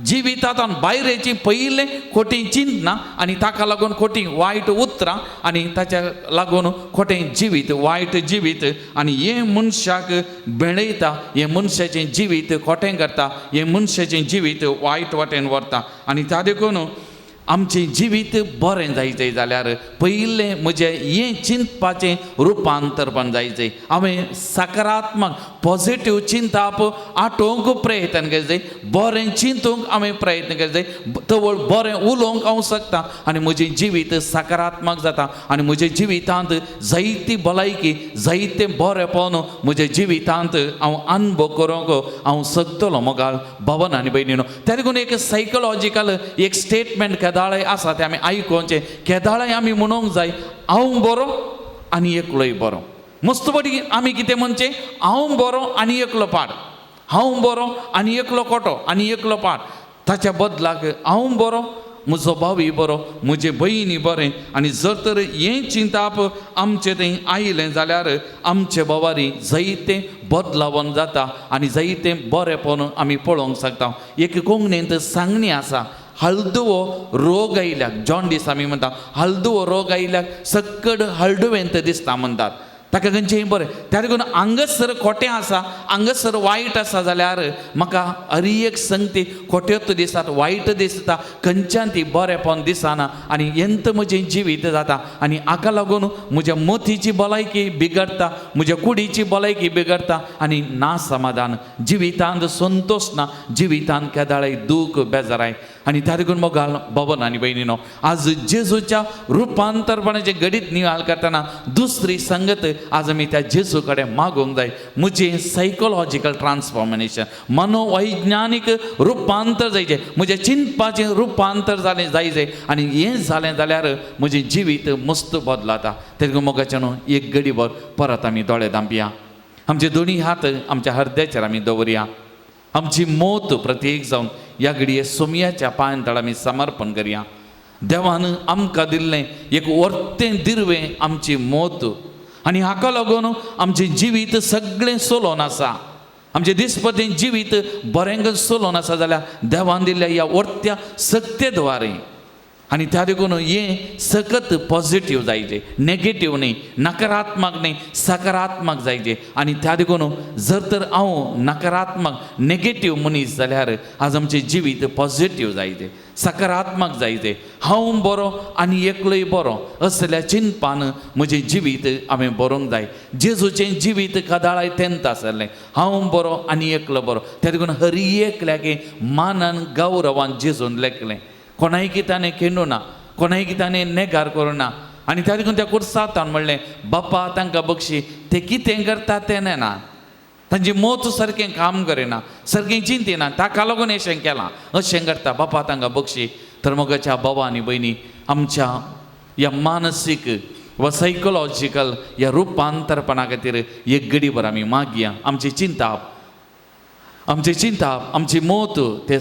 जिवितांत भायर येची पयलें खोटी चिंतना आनी ताका लागून खोटी वायट उतरां आनी ताच्या लागून खोटें जिवीत वायट जिवीत आनी हें मनशाक बेळयता, हें मनशाचें जिवीत खोटें करता, हें मनशाचें जिवीत वायट वाटेन व्हरता. आनी त्या देखून आमचें जिवीत बरें जायचें जाल्यार पयलें म्हजें हें चिंतपाचें रुपांतरपण जायचें. हांवें सकारात्मक पॉजिटीव चिंताप आटोवंक प्रयत्न करचें, बरें चिंतूंक हांवें प्रयत्न करचें, तवळ बरें उलोवंक हांव शकता आनी म्हजें जिवीत सकारात्मक जाता आनी म्हज्या जिवितांत जायती भलायकी जायतें बरेंपण म्हज्या जिवितांत हांव अनुभव करूंक हांव शकतलो मोगाळ भावन आनी भयणीनो. त्या देखून एक सायकोलॉजिकल एक स्टेटमेंट केदाळाय आसा तें आमी आयकोवचें, केदाळाय आमी म्हणूंक जाय हांव बरो आनी एकलोय बरो. मस्त पटी आमी कितें म्हणचें हांव बरो आनी एकलो पाड, हांव बरो आनी एकलो कोटो आनी एकलो पाड. ताच्या बदलाक हांव बरो, म्हजो भावूय बरो, म्हजे भयणी बरें. आनी जर तर हें चिंताप आमचें थंय आयलें जाल्यार आमचे बावारी जायतें बदलावन जाता आनी जायतें बरेंपण आमी पळोवंक शकता. एक कोंकणींत सांगणी आसा, हळदुवो रोग आयल्याक जॉन्डीस आमी म्हणटा, हळदुवो रोग आयल्याक सक्कड हळदुवेंत दिसता म्हणटात, ताका खंयचेंय बरें. त्या देखून हांगासर खोटें आसा, हांगासर वायट आसा जाल्यार म्हाका हर एक संगती खोट्योच दिसतात, वायट दिसता, खंयच्यान ती बरेंपण दिसना आनी हेंत म्हजें जिवीत जाता आनी हाका लागून म्हज्या मतीची भलायकी बिगडटा, म्हज्या कुडीची भलायकी बिगडटा आनी ना समाधान जिवितांत संतोश ना, जिवितांत केदाळाय दूख बेजाराय. आनी त्या देखून मोगाल भवन आनी भयणीनो, आज जेजूच्या रुपांतरपणाचें घडीत निवाल करतना दुसरी संगत आज आमी त्या जेजू कडेन मागूंक जाय म्हजें सायकोलॉजिकल ट्रान्सफॉर्मेशन, मनोवैज्ञानीक रुपांतर जायचें, म्हजें चिंतपाचें रुपांतर जालें जायचें आनी हें जालें जाल्यार म्हजें जिवीत मस्त बदलाता. तें मोगाचें न्हू एक घडीभर परत आमी दोळे धांपया, आमचे दोनी हात आमच्या हृदयाचेर आमी दवरया, आमची मोत प्रत्येक जावन ह्या घडये सोमयाच्या पांयां आमी समर्पण करया. देवान आमकां दिल्लें एक वर्तें दिर्वें आमची मोत आनी हाका लागून आमचें जिवीत सगळें चलोवन आसा, आमचें दिसपटें जिवीत बरें चलोवन आसा जाल्यार देवान दिल्ल्या ह्या वर्त्या सक्ते द्वारे. आनी त्या देखून हें सकत पॉजिटीव जायचें, नेगेटीव न्ही, नकारात्मक न्ही, सकारात्मक जायचें. आनी त्या देखून जर तर हांव नकारात्मक नेगेटीव मनीस जाल्यार आज आमचें जिवीत पॉजिटीव जायचें, सकारात्मक जायचें. हांव बरो आनी एकलोय बरो असल्या चिंतपान म्हजें जिवीत हांवें बरोवंक जाय. जेजूचें जिवीत कदाळाय तेंत आसलें, हांव बरो आनी एकलो बरो. त्या देखून हर एकल्याक मानान गौरवान जेजून लेखलें, कोणायकी ताणें खेंडू ना, कोणायकी ताणें नेगार करूं ना. आनी त्या देखून त्या कुर्सातान म्हणलें, बापा तांकां बक्षी, ते कितें करता तें नेना, तांची मोत सारकें काम करिना, सारकें चिंतिना, ताका लागून अशें केलां, अशें करता, बापा तांकां बक्षी. तर मोगाच्या बाबा आनी भयणी, आमच्या ह्या मानसीक वा सायकोलॉजिकल ह्या रुपांतरपणा खातीर एक गडीभर आमी मागया. आमची चिंताप, आमची चिंताप, आमची मत ते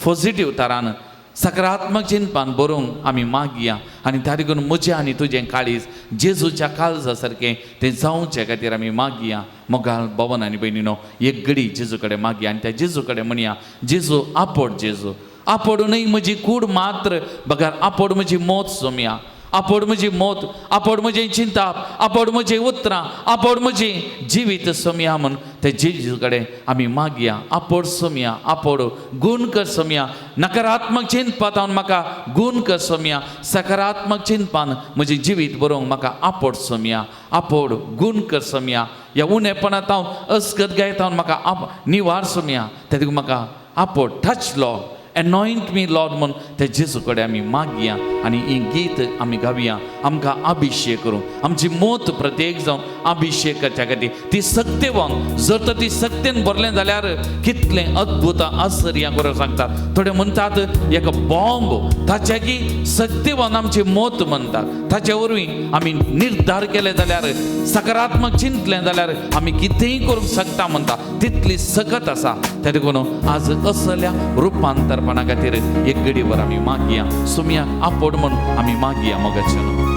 पॉझिटीव तरान सकारात्मक चिंतपान बरोवंक आमी मागया आनी त्या देखून म्हजें आनी तुजें काळीज जेजूच्या काळजा सारकें तें जावचे खातीर आमी मागया. मोगाल भवन आनी भयणीनो, एक घडी जेजू कडेन मागया आनी त्या जेजू कडेन म्हणया, जेजू आपोड, जेजू आपोड न्हय म्हजी कूड मात्र बगर आपोड म्हजी मोत सोमया, आपोड म्हजी मोत, आपोड म्हजें चिंताप, आपोड म्हजें उतरां, आपोड म्हजें जिवीत सोमया म्हूण ते जेजू कडेन आमी मागया. आपोड सोमया, आपोड गूण कर सोमया, नकारात्मक चिंतपांत म्हाका गूण कर सोमया, सकारात्मक चिंतपान म्हजें जिवीत बरोवंक म्हाका आपोड सोमया, आपोड गूण कर सोमया, ह्या उणेपणांत हांव अस्कत गायता म्हाका आप निवार सोमया, ते म्हाका आपोड, touch Lord, anoint me Lord म्हूण ते जेजू कडेन आमी मागया आनी ही गीत आमी गावया. आमकां अभिशेक करूं, आमची मोत प्रत्येक जावन अभिशेक करच्या खातीर ती सक्तेवान जर तर ती सक्तेन भरलें जाल्यार कितलें अद्भुत आश्चर्यां करूंक सांगतात. थोडे म्हणटात एक बॉम्ब ताच्या की सक्तेवान आमची मोत म्हणटात, ताचे वरवीं आमी निर्धार केले जाल्यार सकारात्मक चिंतलें जाल्यार आमी कितेंय करूंक शकता म्हणटा, तितली सकत आसा. त्या देखून आज असल्या रुपांतरपणा खातीर एक गडीभर आमी मागया, सुमयाक आपोड म्हूण आमी मागया. मोगाचें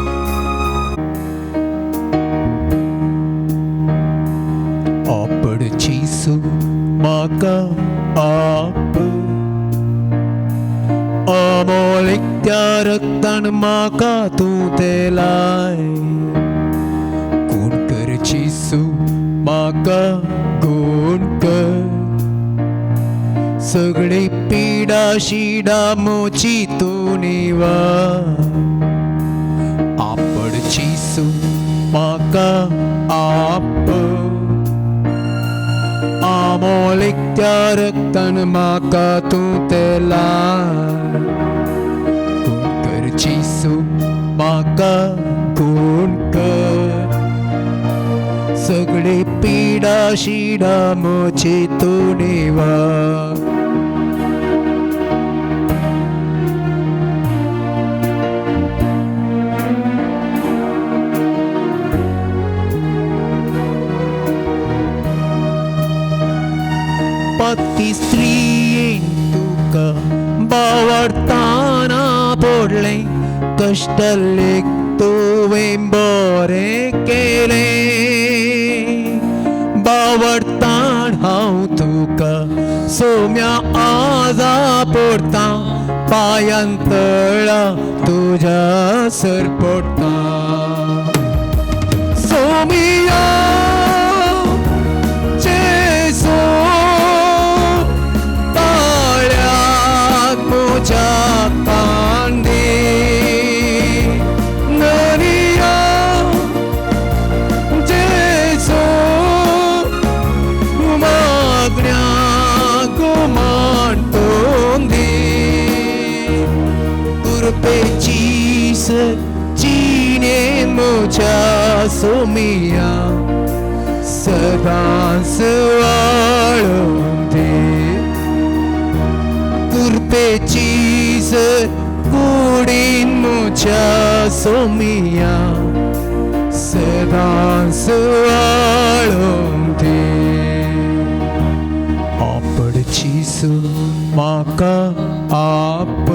आपड जेजू म्हाका आप, अमोलीक त्या रक्तान म्हाका तूं तेलाय, कोण कर जेजू म्हाका कोण कर, सगळी पिडा शिडा मोची तूं निवार, आपड जेजू म्हाका आप, आमोलीक त्या रक्तान म्हाका तूं तेलाय, कोण कर जेजू म्हाका कोण कर, सगळी पिडा शिडा मोची तूं निवार. पती स्त्रियेन तुका बावडताना पडलें, कश्टलेक तुवें बरें केलें, बावडतान हांव तुका सोम्या आजा पडटा, पांयान तळा तुज्या सर पडटा, सोमिया जेजू ताळ्याक म्हज्या कांदी, नरिया जेजू मागण्याक मांडून दी, कृपेची जिणे म्हज्या सोमिया सदांच वाळून दी, कृपेची कुडीन म्हज्या सोमिया सदांच वाळून दी, आपड जेजू म्हाका आप,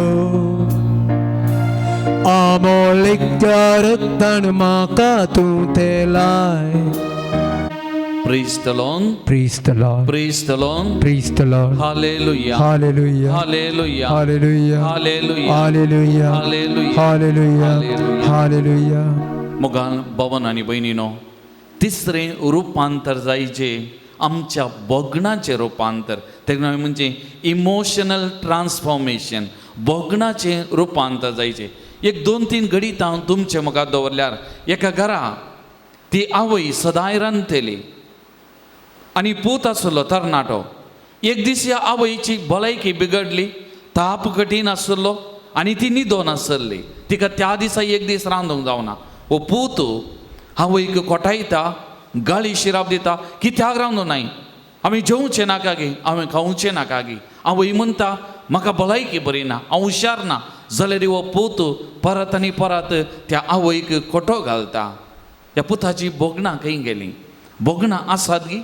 आमोलीक त्या रक्तान म्हाका तूं तेलाय. Praise the Lord. Praise the Lord. Praise the Lord. Praise the Lord. Hallelujah. Hallelujah. Hallelujah. Hallelujah. Hallelujah. Hallelujah. Hallelujah. Hallelujah. Hallelujah. Hallelujah. मोगान भवन आनी भयणीनो, तिसरें रुपांतर जायचें आमच्या भोगणाचें रुपांतर, तेका म्हणजे इमोशनल ट्रान्सफॉर्मेशन, भोगणाचें रुपांतर जायचें. एक दोन तीन घडीत हांव तुमचे मुखार दवरल्यार, एका घरा ती आवय सदांय रांदतली आनी पूत आसलो तरणाटो. एक दीस ह्या आवयची भलायकी बिगडली, ताप कठीण आसलो आनी ती न्हिदोन आसली. तिका त्या दिसा एक दीस रांदूंक जावना. हो पूत आवयक कोटायता, गाळी शिराप दिता, कित्याक रांदूं नाय, आमी जेवचें नाका गे, हांवें खावचें नाका गे. आवय म्हणटा म्हाका भलायकी बरी ना, हांव हुशार ना. जाल्यार हो पूत परत आनी परत त्या आवयक खोटो घालता. ह्या पुताची भोगणां खंय गेलीं? भोगणां आसात गी?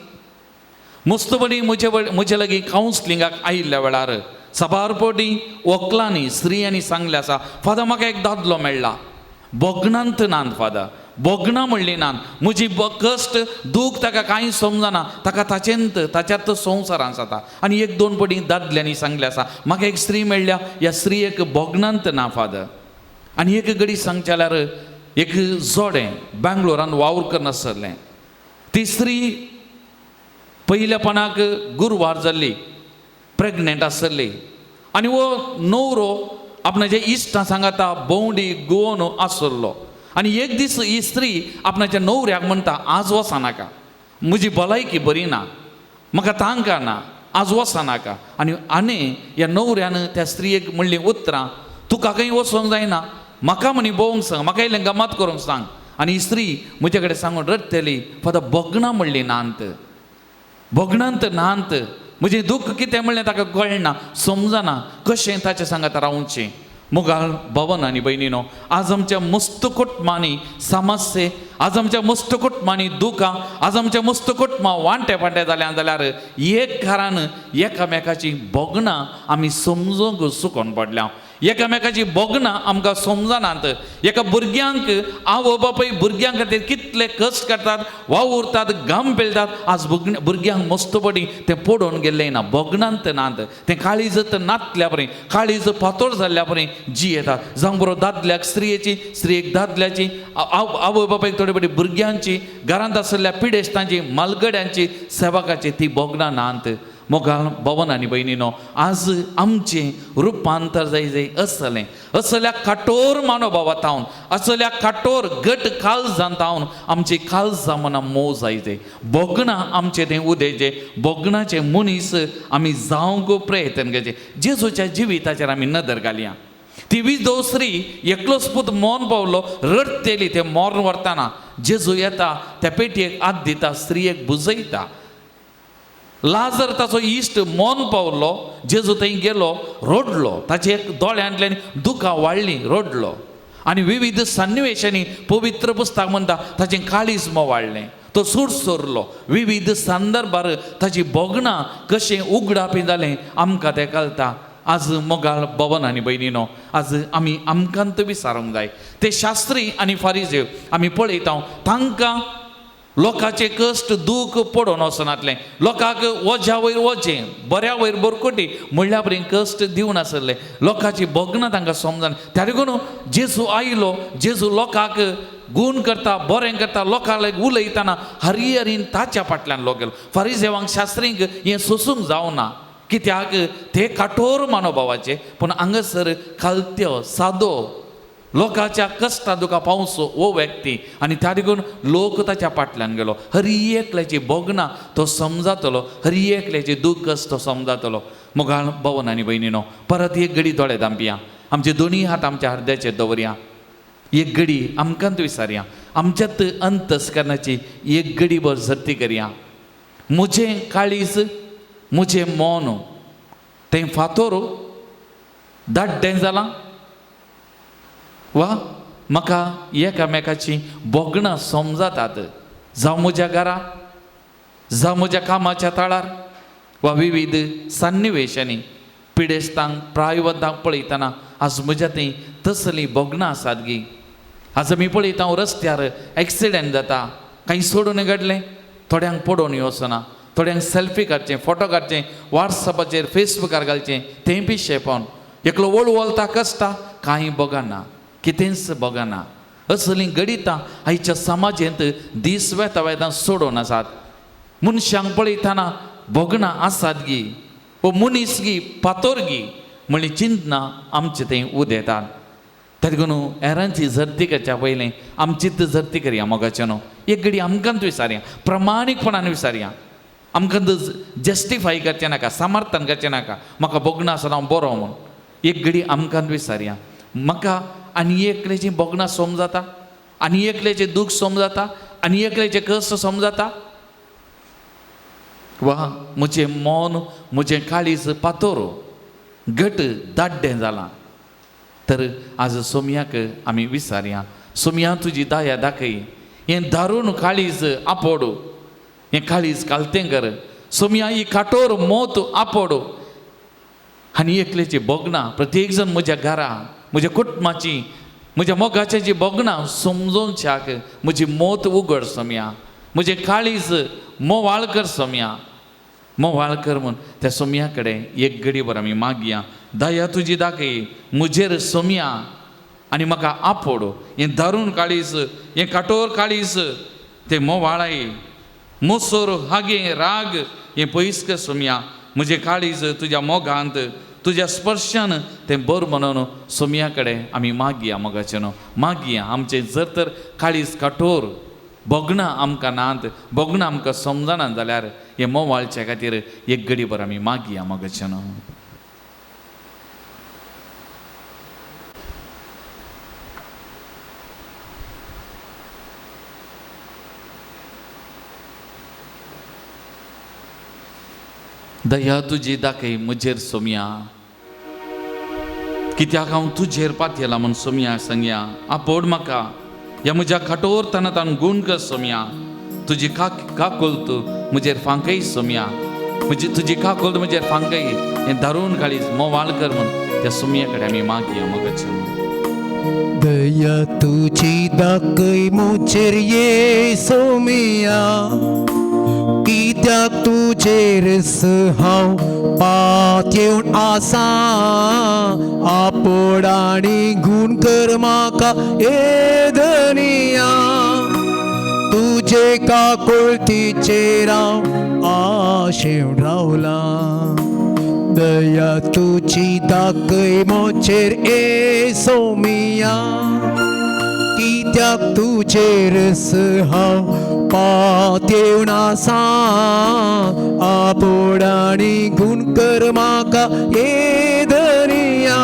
मुस्तपणी म्हजे लागीं कावन्सलिंगाक आयिल्ल्या वेळार साबार पटी वकलांनी स्त्रियांनी सांगलें आसा, फादर म्हाका एक दादलो मेळ्ळा, भोगणांत नात फादर, भोगणां म्हणली नात, म्हजी कश्ट दूख ताका कांय समजना, ताका ताचेंत ताच्यात संवसारान जाता. आनी एक दोन पटी दादल्यांनी सांगलें आसा, म्हाका एक स्त्री मेळ्ळ्या, ह्या स्त्रियेक भोगणांत ना फादर. आनी एक घडी सांगचें जाल्यार एक जोडें बेंगलोरान वावर करनासलें, ती स्त्री पयल्यापणाक गुरवार जाल्ली, प्रेगनेंट आसली आनी हो न्हवरो आपणाच्या इश्टां सांगाता भोंवडी गोवन आसलो. आनी एक दीस ही स्त्री आपणाच्या न्हवऱ्याक म्हणटा, आज वचनाका, म्हजी भलायकी बरी ना, म्हाका तांक ना, आज वचनाका. आनी आनी ह्या न्हवऱ्यान त्या स्त्रियेक म्हणलीं उतरां, तुका खंय वचोंक जायना, म्हाका म्हणी भोवंक सांग, म्हाका इल्लें गमत करूंक सांग. आनी ही स्त्री म्हजे कडेन सांगून रडटली, फादर भोगणां म्हणली नांत, भोगणांत नांत, म्हजें दुख्ख कितें म्हणलें ताका कळना, समजना, कशें ताचें सांगात रावचें. मुगाळ भवन आनी भयणीनो, आज आमच्या मस्त कुटुंबांनी समस्ये, आज आमच्या मस्त कुटुंबांनी दुखां, आज आमच्या मस्त कुटुंबां वांटे फांटे जाल्या जाल्यार एक घरान एकामेकाची भोगणां आमी समजूंक चुकोन पडल्या, एकामेकाची भोगणां आमकां समजनात. एका भुरग्यांक आवय बापूय भुरग्यां खातीर कितले कश्ट करतात, वावुरतात, घाम पेलतात, आज भुरग्यांक मस्त पडी तें पडोवन गेल्लें ना, भोगणांत नात, तें काळीज नातल्या परी, काळीज पातळ जाल्ल्या परी जियेतात. जावं बरो दादल्याक स्त्रियेची, स्त्रियेक दादल्याची, आवय बापायक थोडे पडी भुरग्यांची, घरांत आशिल्ल्या पिडेस्तांची, मालगड्यांची, सेवकाची ती भोगणां नात. मोगाळ भवन आनी भयणीनो, आज आमचें रुपांतर जाय जाय असलें, असल्या काठोर मानोभावात हावन, असल्या काठोर घट काळजांत हावन आमची काळजां मनां मोव जाय जाय, भोगणां आमचें तें उदयचें, भोगणाचें मनीस आमी जावंक प्रयत्न करचें. जेजूच्या जिविताचेर आमी नदर घालया. ती विधव स्त्री एकलोच पूत मौन पावलो, रडटेली, तें मोर्न व्हरतना जेजू येता, त्या पेटयेक हात दिता, स्त्रियेक बुजयता. लाजर ताचो इश्ट मौन पावलो, जेजू थंय गेलो, रडलो, ताचे दोळ्यांतल्यान दुकां वाडलीं, रडलो. आनी विविध सन्निवेशांनी पवित्र पुस्तक म्हणटा ताचें काळीज वाडलें, तो सुरसुरलो. विविध संदर्भार ताची भोगणां कशें उगडापी जालें आमकां तें कळटा. आज मोगाळ भवन आनी भयणीनो, आज आमी आमकांत विचारूंक जाय. ते शास्त्री आनी फारिजेव आमी पळयता, तांकां लोकांचे कश्ट दूख पडोवन वचनातलें, लोकांक वज्या वयर वजें, बऱ्या वयर बोरकोटी म्हणल्या परी कश्ट दिवन आसले, लोकांची भोगणां तांकां समजना. त्या देखून जेजू आयलो, जेजू लोकांक गूण करता, बरें करता, लोकांक उलयतना हरी हरीन ताच्या फाटल्यान लोक गेलो. फारिजेवांक शास्त्रींक हें सोसूंक जावना, कित्याक ते काठोर मानोभावाचे, पूण हांगासर खालत्यो सादो लोकांच्या कश्टां दुका पावसो हो व्यक्ती, आनी त्या देखून लोक ताच्या फाटल्यान गेलो. हरी एकल्याची भोगणां तो समजातलो, हरी एकल्याची दूख तो समजातलो. मोगाळ भवन आनी भयणीनो, परत एक घडी दोळे धांपया, आमचे दोनी हात आमच्या हृदयाचेर दवरया, एक घडी आमकांत विचारया, आमच्यात अंतस्करणाची एक घडी भर सर्ती करया. म्हजें काळीज, म्हजें मौन तें फातोर दाड्डें जालां वा म्हाका एकामेकाची भोगणां समजातात, जावं म्हज्या घरा, जावं म्हज्या कामाच्या तळार वा विविध सन्निवेशांनी पिडेस्तांक प्रायवंतांक पळयतना आज म्हज्या थंय तसलीं भोगणां आसात गी. आज आमी पळयता रस्त्यार एक्सिडंट जाता, कांय सोडून घडलें, थोड्यांक पडोवन वचना, थोड्यांक सेल्फी काडचें, फोटो काडचें, वॉट्सॅपाचेर फेसबुकार घालचें, तें पिशेपण. एकलो वळवळता कसता, कांय बगना, कितेंच बगना. असलीं घडितां आयच्या समाजेंत दीस वेता वेता सोडून आसात. मनशांक पळयतना भोगणां आसात गी, वो मनीस गी, पातोर गी म्हणली चिंतना आमचे थंय उदेतात. तरी न्हू हेरांची झरती करच्या पयलीं आमचीच झरती करया. मोगाचें न्हू एक घडी आमकांच विचारया, प्रमाणीकपणान विचारया, आमकां जस्टिफाय करचें नाका, समर्थन करचें नाका, म्हाका भोगणां आसा हांव बरो म्हूण. एक घडी आमकां विचारया, म्हाका आनी एकल्याची भोगणां समजाता, आनी एकल्याचें दूख समजाता, आनी एकल्याचें कश्ट समजाता, वा म्हजें मन म्हजें काळीज पातोर घट दाड्डें जालां. तर आज सोमयाक आमी विचारया, सोमया तुजी दया दाखय, हें दारून काळीज आपोडू, हें काळीज कालतें कर सोमया, ही काटोर मोत आपोडू. आनी एकल्याची भोगणां प्रत्येक जण म्हज्या घरा म्हज्या कुटुंबाची म्हज्या मोगाची जी भोगणां समजोवच्याक म्हजी मोत उगड सोमया, म्हजें काळीज मोवाळ कर सोमया, मोवाळ कर म्हूण त्या सोमया कडेन एक घडीभर आमी मागया, दया तुजी दाखय म्हजेर सोमया आनी म्हाका आपोडू, हें दारून काळीज हें काटोर काळीज तें मोवाळाय, मोसोर हागे राग हें पयस कर सोमया, म्हजें काळीज तुज्या मोगांत तुज्या स्पर्शान तें बरें म्हणून सोमया कडेन आमी मागया. मोगाचें न्हू मागया, आमचें जर तर काळीज काठोर भोगणां आमकां नात, भोगणां आमकां समजना जाल्यार हें मोवाळच्या खातीर एक घडीभर आमी मागया. मोगाचें न्हू दया तुजी दाखय म्हजेर सोमया, कित्याक हांव तुजेर पातयेला म्हूण सोमया सांगया, आपोड म्हाका ह्या म्हज्या काठोर तणांत गूण कर सोमया, तुजी काकुळट म्हजेर फांकय सोमया, म्हजी तुजी काकुळट म्हजेर फांकय, हें दारून काळीज मोवाळ कर म्हूण त्या सोमया कडेन आमी मागया. मोगाचें दया तुजी दाखय म्हजेर ये सोमया, कित्याक तुजेर हांव पातयेवन आसा, आपोड आनी गूण कर म्हाका ये धनिया, तुजे काकुळटीचेर हांव आशेवन रावलां, दया तुजी दाखय म्हजेर ये सोमया, कित्याक तुजेर हांव पातयेवन आसा, आपोड आनी गूण कर म्हाका ये धनिया,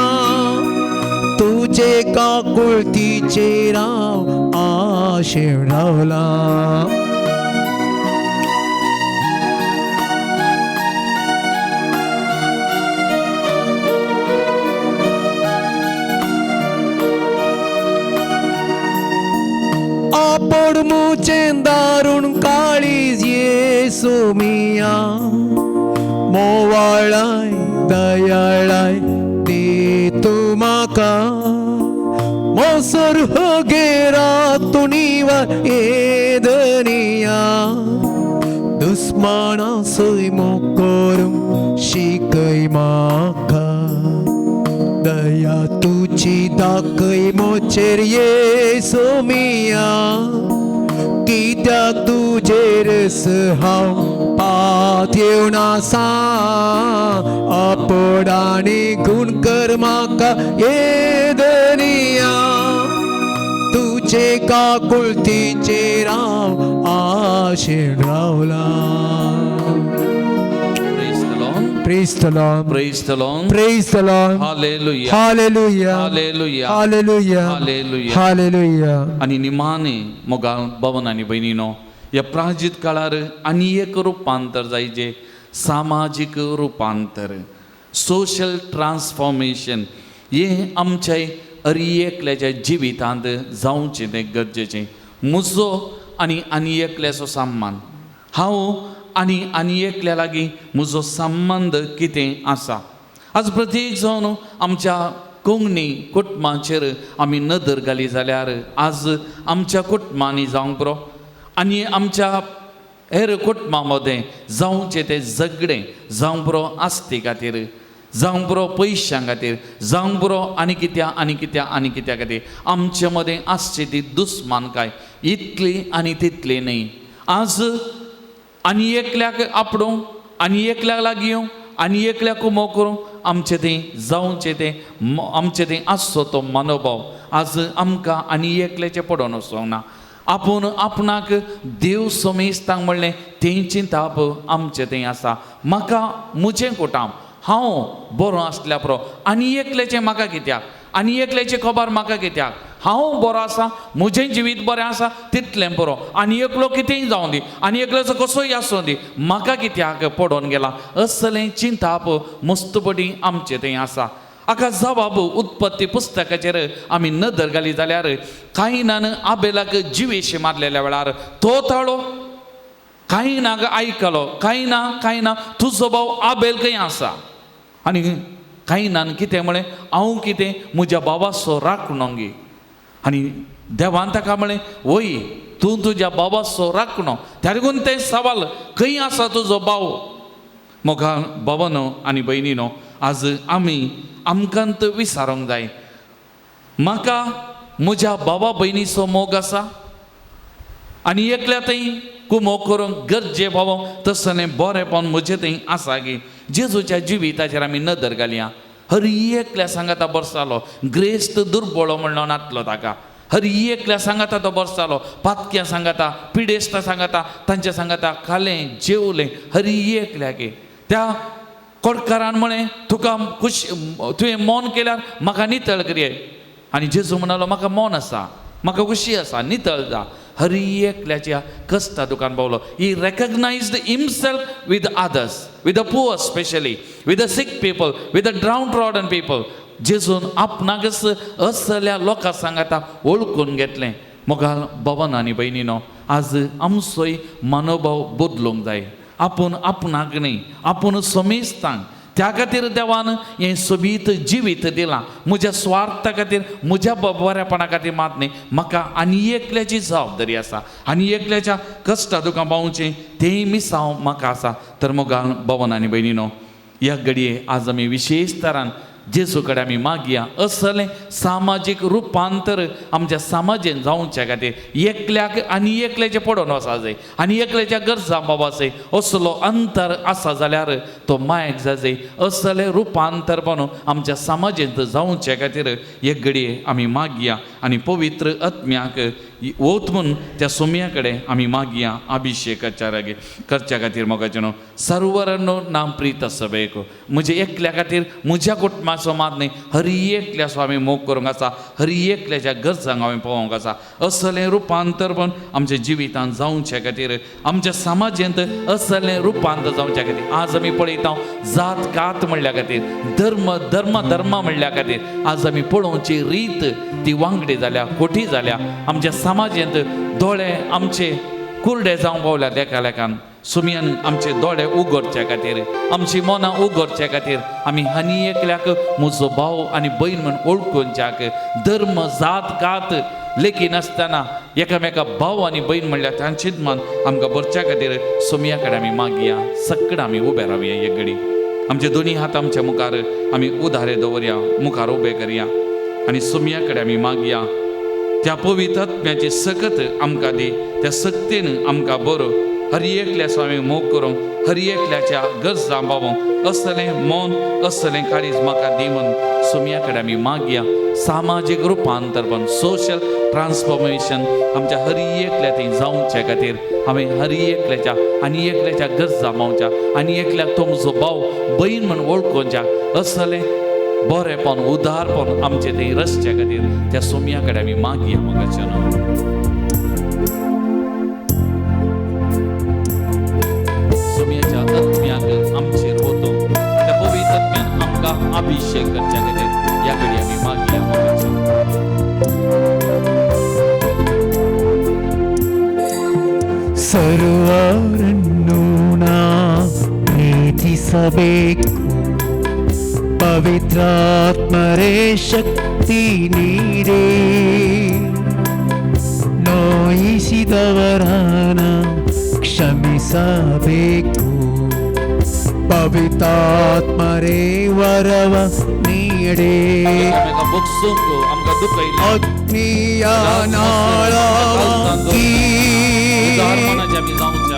तुजे काकुळटीचेर हांव आशेवन रावलां. आपोड मुचें दारूण काळीज ये सोमिया, मोवाळाय दयाळाय दी तूं म्हाका, मोसर हगेरा तूं निवार ये धनिया, दुस्माना सैमो करूंक शिकय म्हाका, दया तुजी दाखय म्हजेर ये सोमिया, कित्याक तुजेर हांव पातयेवन आसा, आपोड आनी गूण कर म्हाका ये धनिया, तुजे काकुळटीचेर हांव आशेन रावलां. Praise the Lord. Praise the Lord. Praise the Lord. Praise the Lord. Hallelujah. Hallelujah. Hallelujah. Hallelujah. Hallelujah. Hallelujah. आनी निमाणे मोगा भवन आनी भयणीनो, ह्या प्राजीत काळार आनी एक रुपांतर जायचे, सामाजीक रुपांतर, सोशल ट्रान्सफॉर्मेशन हें आमच्या हर एकल्याच्या जिवितांत जावचें तें गरजेचें. म्हजो आनी आनी एकल्याचो सन्मान, हांव आनी आनी एकल्या लागीं म्हजो संबंद कितें आसा. आज प्रत्येक जावन आमच्या कोंकणी कुटुंबाचेर आमी नदर घाली जाल्यार आज आमच्या कुटुंबांनी जावंक पुरो आनी आमच्या हेर कुटुंबां मदें जावचें तें झगडें जावंक पुरो आस्ती खातीर, जावंक पुरो पयशां खातीर, जावंक पुरो आनी कित्या आनी कित्या आनी कित्या खातीर आमचे मदें आसची ती दुस्मानकाय इतली आनी तितली न्हय. आज आनी एकल्याक आपडूंक आनी एकल्याक लागीं येवंक आनी एकल्याक उमो करूंक आमचें तें जावचें तें आमचें तें आसचो तो मनोभाव आज आमकां आनी एकल्याचें पडोवन वचोंक ना. आपूण आपणाक देव समेस्तांक म्हणलें तें चिंताप आमचें तें आसा. म्हाका म्हजें कुटाम हांव बरो आसल्या पुरो आनी एकल्याचें म्हाका कित्याक, आनी एकल्याचें खबर म्हाका कित्याक, हांव बरो आसा म्हजें जिवीत बरें आसा तितलें बरो आनी एकलो कितेंय जावं दी आनी एकल्याचो कसोय आसूं दी म्हाका कित्याक पडोवन गेला असलें चिंताप मस्तपटी आमचें थंय आसा. हाका जबाब उत्पत्ती पुस्तकाचेर आमी नदर घाली जाल्यार कायनान आबेलाक जिवेशी मारलेल्या वेळार तो ताळो कायनाक आयकलो, कायना कायना तुजो भाव आबेल खंय आसा? आनी कायनान कितें म्हळें, हांव कितें म्हज्या भावाचो राखणो गी? आनी देवान ताका म्हळें, वय तूं तुज्या भावाचो राखणो. त्या लागून तें सवाल, खंय आसा तुजो भाव? मोगा भावानो आनी भयणीनो, आज आमी आमकांत विचारूंक जाय, म्हाका म्हज्या भावा भयणीचो मोग आसा? आनी एकल्या थंय कुमोक करूंक गरजे पावो तसलें बरेंपण म्हजें थंय आसा गी? जेजूच्या जिविताचेर आमी नदर घालया. हर एकल्या सांगाता बरसालो, ग्रेस्त दुर्बळो म्हणलो नातलो ताका. हर एकल्या सांगाता तो बरसालो, पातक्यां सांगाता, पिडेस्तां सांगाता, तांच्या सांगाता खालें जेवलें हर एकल्याके. त्या कोडकारान म्हळें, तुका खुश तुवें मौन केल्यार म्हाका नितळ करये. आनी जेजू म्हणालो, म्हाका मौन आसा, म्हाका खुशी आसा, नितळ जा. हर एकल्याच्या कश्टा दुकान पावलो. He recognised himself with others, with the poor specially, with the sick people, with the downtrodden people. जेजून आपणाकच असल्या लोकां सांगाता वळखून घेतलें. मोगाल भवन आनी भयणीनो, आज आमचोय मनोभाव बदलूंक जाय. आपूण आपणाक न्ही, आपूण समेस्तांक. त्या खातीर देवान हें सोबीत जिवीत दिलां. म्हज्या स्वार्था खातीर, म्हज्या बरेपणा खातीर मात न्ही, म्हाका आनी एकल्याची जबाबदारी आसा, आनी एकल्याच्या कश्टा दुकां पावचें तेंय मिसांव म्हाका आसा. तर मोगाल भवन आनी भयणीनो, ह्या घडये आज आमी विशेश तरान जेजू कडेन आमी मागया असलें सामाजीक रुपांतर आमच्या समाजेन जावच्या खातीर. एकल्याक आनी एकल्याचें पडोवन वचा जाय, आनी एकल्याच्या गरजां बाबा जाय. असलो अंतर आसा जाल्यार तो मायक जाय. असलें रुपांतर म्हणून आमच्या समाजेंत जावचे खातीर एक घडये आमी मागया आनी पवित्र आत्म्याक वत म्हूण त्या सोम्या कडेन आमी मागया अभिशेक करच्या खातीर. मोगाचें न्हू, सर्वरनो नाम प्रीत सभेक. म्हजे एकल्या खातीर, म्हज्या कुटुंबाचो मात न्ही, हर एकल्याचो आमी मोग करूंक आसा, हर एकल्याच्या गरजांक आमी पळोवंक आसा. असलें रुपांतर पण आमच्या जिवितांत जावचे खातीर, आमच्या समाजेंत असलें रुपांतर जावच्या खातीर. आज आमी पळयता जात कात म्हणल्या खातीर, धर्म धर्म धर्म म्हणल्या खातीर आज आमी पळोवची रीत ती वांगडी जाल्या, खोटी जाल्या. आमच्या समाजेंत दोळे आमचे कुरडे जावंक पावल्यात एकामेकान. सुमयान आमचे दोळे उगडच्या खातीर, आमची मनां उगडच्या खातीर आमी आनी एकल्याक म्हजो भाव आनी भयण म्हूण वळखुच्याक, धर्म जात कात लेखी नासतना एकामेका भाव आनी भयण म्हणल्यार तांचीच मान आमकां भरच्या खातीर सोमया कडेन आमी मागया. सगळें आमी उबे रावया. एक घडी आमचे दोनी हात आमच्या मुखार आमी उदारे दवरया, मुखार उबे करया आनी सोमया कडेन आमी मागया. त्या पवित्र आत्म्याची सकत आमकां दी, त्या सक्तीन आमकां बरो हर एकल्याचो आमी मोग करूंक, हर एकल्याच्या गरजां पावोवंक असलें मन असलें काळीज म्हाका दी म्हूण सोमया कडेन आमी मागया. सामाजीक रुपांतर पण सोशल ट्रान्सफॉर्मेशन आमच्या हर एकल्या थंय जावचे खातीर हांवें हर एकल्याच्या आनी एकल्याच्या गरजां पावच्या आनी एकल्याक तो म्हजो भाव भयण म्हूण वळखुच्या असलें बरेंपण उदारपण आमचें थंय रचच्या खातीर त्या सोमया कडेन आमी मागया. मोगाचें न्हू, सोमयाच्या आत्म्याक आमचेर वतो त्या पवित्र आत्म्यान आमकां अभिशेक करच्या खातीर ह्या घडी आमी मागया. मोगाचें ಸರ್ವರನ್ನು ನಾ ಪ್ರೀತಿಸಬೇಕು, ಪವಿತ್ರಾತ್ಮರೇ ಶಕ್ತಿ ನೀಡೇ, ನೋಯಿಸಿದವರನ ಕ್ಷಮಿಸಬೇಕು, ಪವಿತ್ರಾತ್ಮರೇ ವರವ ನೀಡೇ. एकामेका बगसूंक आमकां दुखयलें, ಅಗ್ನಿಯ ನಾಳವಾಗಿ उदारपणाचे आमी जावच्या.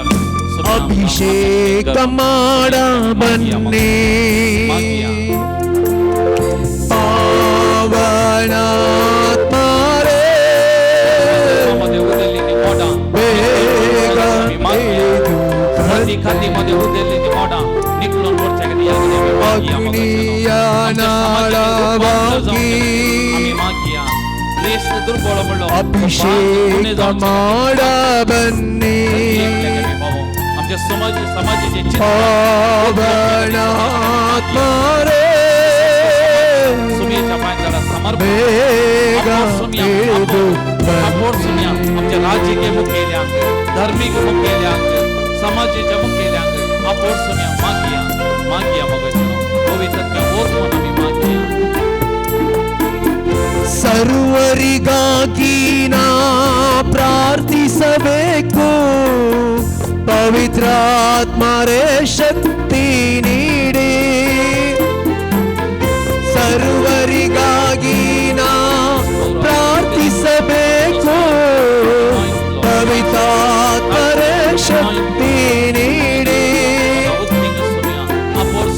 ಅಭಿಷೇಕ ಮಾಡ ಬನ್ನಿ, ಪಾವನಾತ್ಮರೇ मध्ये उदेल्ली ती मोडां ಬೇಗ आमी मागया. ಇಳಿದು खाती खाती मध्ये उदेल्ली ती मोडां निकलून पडच्या खातीर ह्या घडी आमी मागया. ಅಗ್ನಿಯ मोगाचें ನಾಳವಾಗಿ आमी मागया. क्रिस्त दुर्बळ म्हणलो ಅಭಿಷೇಕ ಮಾಡ ಬನ್ನಿ, आमच्या समाज समाजाचे ಪಾವನಾತ್ಮರೇ सुमयेच्या पांय समर्पण ಬೇಗ ಇಳಿದು आपोर्सुया आमच्या राजकीय मुखेल्यांक, धार्मीक मुखेल्यांक, समाजाच्या मुखेल्यांक आपोर्सुया मागया मागया मगचनो पवित्र ओत आमी मागया. ಸರ್ವರಿಗಾಗಿ ನಾ ಪ್ರಾರ್ಥಿಸಬೇಕು, ಪವಿತ್ರಾತ್ಮರೇ ಶಕ್ತಿ ನೀಡಿ. ಸರ್ವರಿಗಾಗಿ ನಾ ಪ್ರಾರ್ಥಿಸಬೇಕು, ಪವಿತ್ರಾತ್ಮರೇ ಶಕ್ತಿ ನೀಡಿ.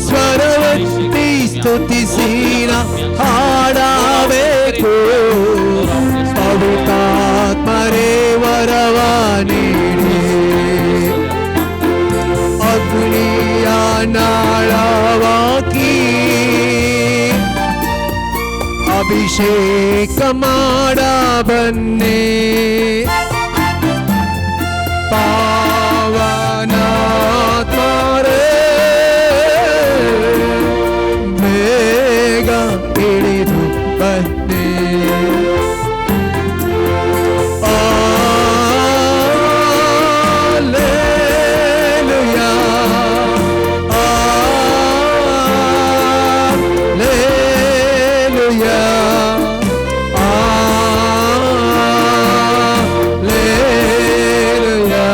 ಸ್ವರವತ್ತಿ ಸ್ತುತಿಸಿ ನಾ ಹಾಡಬೇಕು, ಪವಿತ್ರಾತ್ಮರೇ ವರವ ನೀಡಿ. ಅಗ್ನಿಯ ನಾಳವಾಕಿ ಅಭಿಷೇಕ ಮಾಡ ಬನ್ನಿ, ಪಾವನಾತ್ಮರೇ ಬೇಗ ಇಳಿದು ಬನ್ನಿ. Alleluia, Alleluia, Alleluia,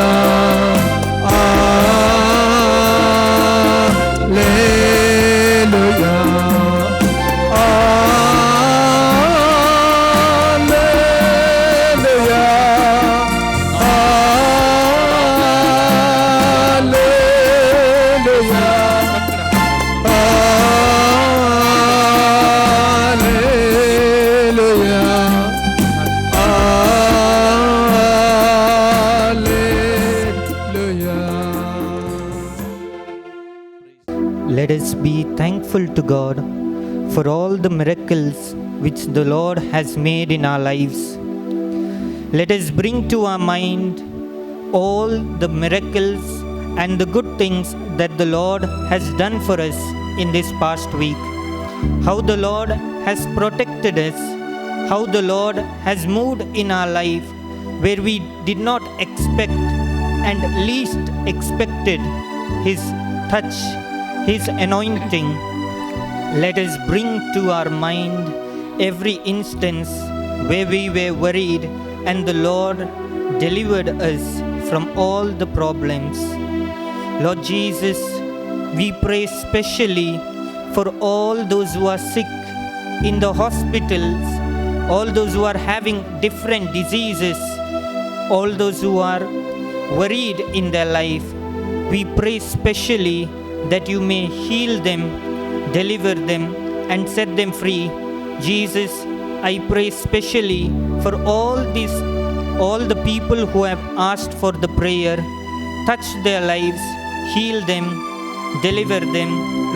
Alleluia, Alleluia, Alleluia, Alleluia, Alleluia. Let us be thankful to God for all the miracles which the Lord has made in our lives. Let us bring to our mind all the miracles and the good things that the Lord has done for us in this past week. How the Lord has protected us, how the Lord has moved in our life where we did not expect and least expected His touch, His anointing. Let us bring to our mind every instance where we were worried and the Lord delivered us from all the problems. Lord Jesus, we pray specially for all those who are sick in the hospitals, all those who are having different diseases, all those who are worried in their life. We pray specially that you may heal them, deliver them, and set them free. Jesus, I pray specially for all the people who have asked for the prayer. Touch their lives, heal them, deliver them.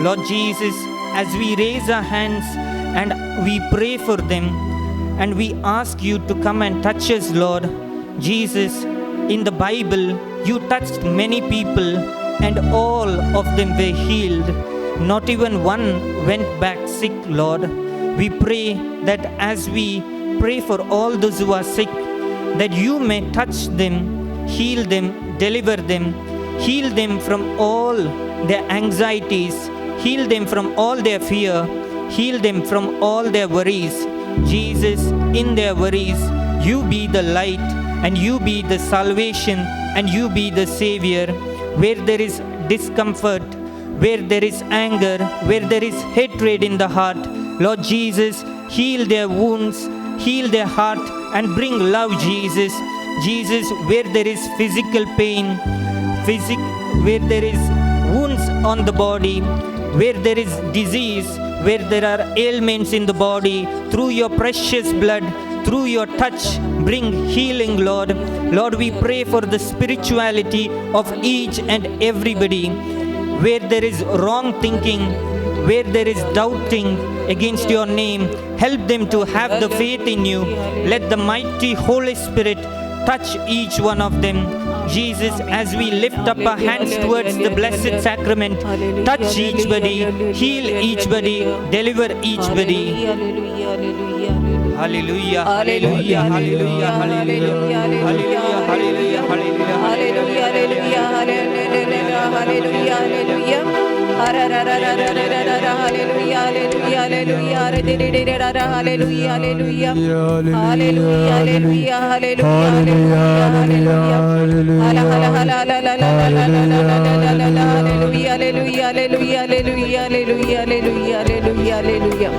Lord Jesus, as we raise our hands and we pray for them and we ask you to come and touch us, Lord Jesus, in the Bible, you touched many people and all of them were healed. Not even one went back sick, Lord. We pray that as we pray for all those who are sick, that you may touch them, heal them, deliver them, heal them from all their anxieties, heal them from all their fear, heal them from all their worries. Jesus, in their worries, you be the light and you be the salvation and you be the Savior. Where there is discomfort, where there is anger, where there is hatred in the heart, Lord Jesus, heal their wounds, heal their heart and bring love, Jesus. Jesus, where there is physical pain, where there is wounds on the body, where there is disease, where there are ailments in the body, through your precious blood, through your touch, bring healing, Lord. Lord, we pray for the spirituality of each and everybody. Where there is wrong thinking, where there is doubting against your name, help them to have the faith in you. Let the mighty Holy Spirit touch each one of them. Jesus, as we lift up our hands towards the Blessed Sacrament, touch each body, heal each body, deliver each body. Hallelujah, hallelujah, hallelujah, hallelujah, hallelujah, hallelujah, hallelujah, hallelujah, hallelujah, hallelujah. Hallelujah, hallelujah, hallelujah, hallelujah, hallelujah, hallelujah, hallelujah, hallelujah, hallelujah, hallelujah, hallelujah, hallelujah, hallelujah.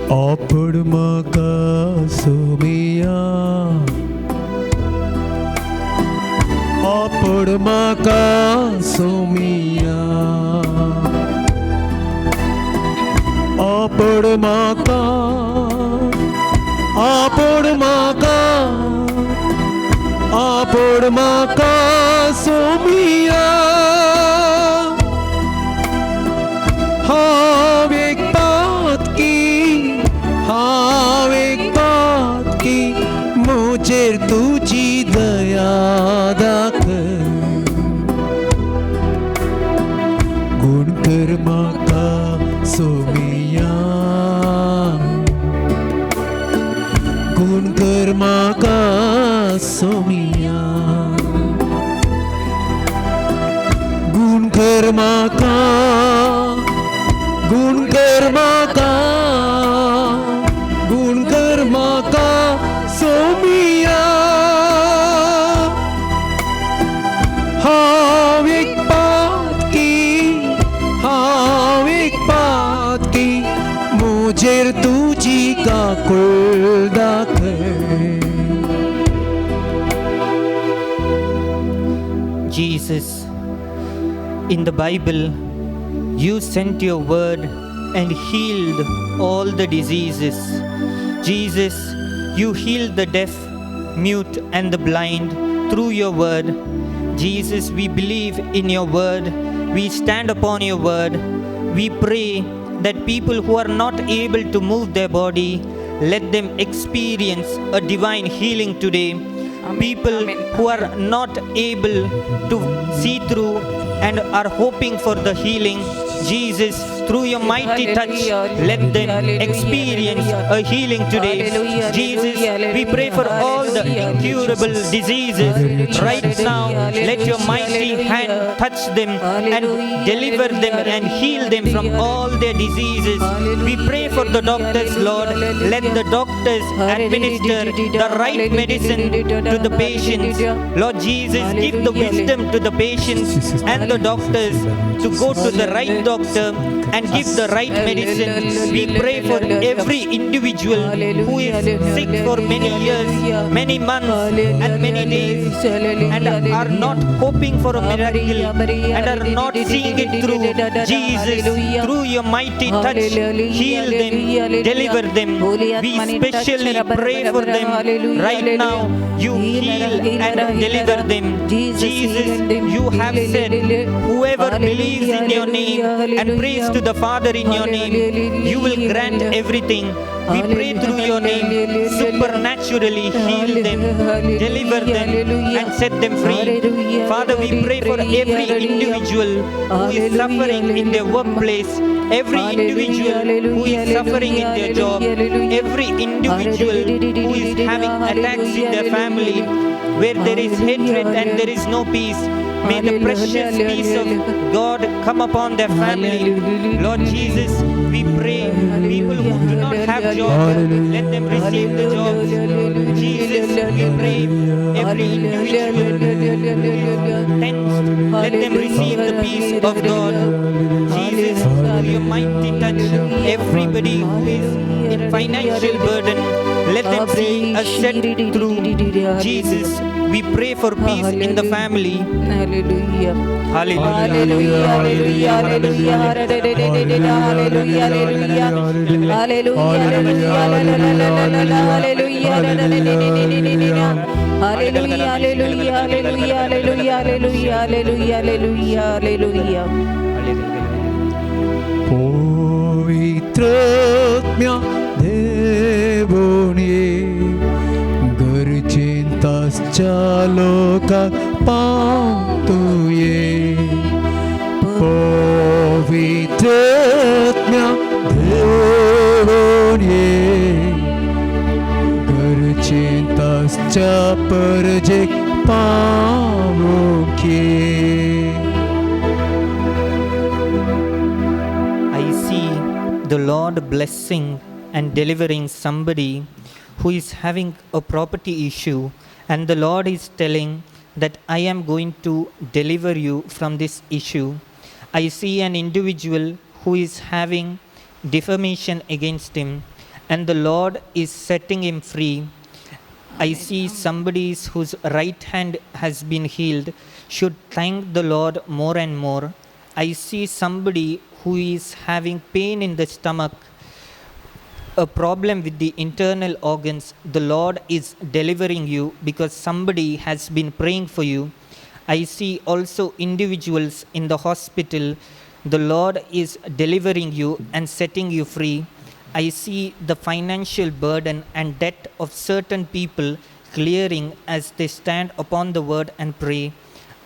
आपड म्हाका सोमिया, आपड म्हाका सोमिया, आपड म्हाका, आपड म्हाका, आपड म्हाका सोमिया. हांव एक पातकी, हांव एक पातकी, म्हजेर तुजी दया दाखय. गुण कर म्हाका सोमिया, गुण कर म्हाका सोमिया, गुण कर म्हाका, गुण कर म्हाका, गुण कर म्हाका सोमिया. हांव एक पातकी, हांव एक पातकी, म्हजेर तुजी काकूळ दाखय. Jesus, in the Bible, you sent your word and healed all the diseases. Jesus, you healed the deaf, mute, and the blind through your word. Jesus, we believe in your word. We stand upon your word. We pray that people who are not able to move their body, let them experience a divine healing today. Amen. People Amen. who are not able to see through and are hoping for the healing, Jesus, through your mighty touch, let them experience a healing today. Jesus, we pray for all the incurable diseases right now. Let your mighty hand touch them and deliver them and heal them from all their diseases. We pray for the doctors, Lord. Let the doctors administer the right medicine to the patients. Lord Jesus, give the wisdom to the patients and the doctors to go to the right doctor and give the right medicine. We pray for every individual who is sick for many years, many months, and many days, and are not hoping for a miracle and are not seeing it through. Jesus, through your mighty touch, heal them, deliver them. We specially pray for them right now. You heal and deliver them. Jesus, you have said, whoever believes in your name and prays to the Father in your name, you will grant everything. We pray through your name, supernaturally heal them, deliver them, and set them free. Father, we pray for every individual who is suffering in their workplace, every individual who is suffering in their job, every individual who is having attacks in their family, where there is hatred and there is no peace. May the precious peace of God come upon their family. Lord Jesus, we pray people who do not have jobs, let them receive the jobs. Jesus, we pray every individual tensed, let them receive the peace of God. Jesus, through your mighty touch, everybody who is in financial burden, let them see a set through. Jesus, we pray for peace in the family. Hallelujah. Hallelujah. Hallelujah, hallelujah, hallelujah, hallelujah, hallelujah, hallelujah, hallelujah, hallelujah, hallelujah, hallelujah, hallelujah, hallelujah, hallelujah. पवित्रत्म्या देवोने गरजेंतासच्या लोकाक पाव तुये पवित्र आत्म्या देवून ये गरजेंतासच्या परजेक पावोवंक ये. I see the Lord blessing and delivering somebody who is having a property issue, and the Lord is telling that I am going to deliver you from this issue. I see an individual who is having defamation against him, and the Lord is setting him free. I see somebody whose right hand has been healed should thank the Lord more and more. I see somebody who is having pain in the stomach, a problem with the internal organs. The Lord is delivering you because somebody has been praying for you. I see also individuals in the hospital. The Lord is delivering you and setting you free. I see the financial burden and debt of certain people clearing as they stand upon the word and pray.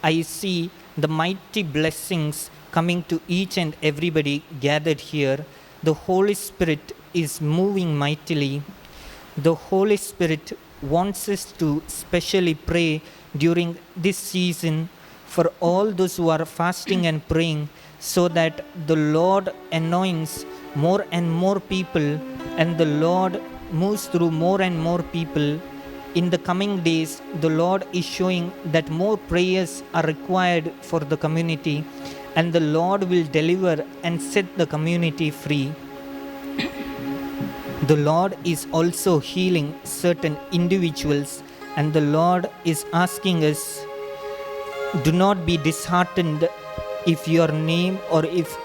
I see the mighty blessings coming to each and everybody gathered here. The Holy Spirit is moving mightily. The Holy Spirit wants us to specially pray during this season for all those who are fasting and praying, so that the Lord anoints more and more people and the Lord moves through more and more people. In the coming days, the Lord is showing that more prayers are required for the community, and the Lord will deliver and set the community free. The Lord is also healing certain individuals, and the Lord is asking us, do not be disheartened if your name or if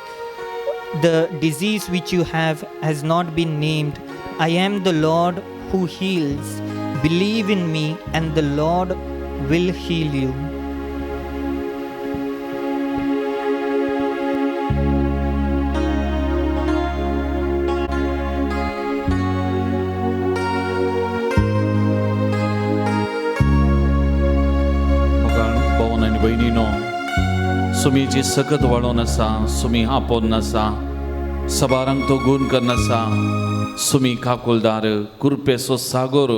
the disease which you have has not been named. I am the Lord who heals. Believe in me and the Lord will heal you. भावन आनी भयणीनो, सुमीची सकत वाडोवन आसा, सुमी आपोवन आसा, सबारांक तो गूण करून आसा. सुमी काकुलदार कृपेचो सागोर.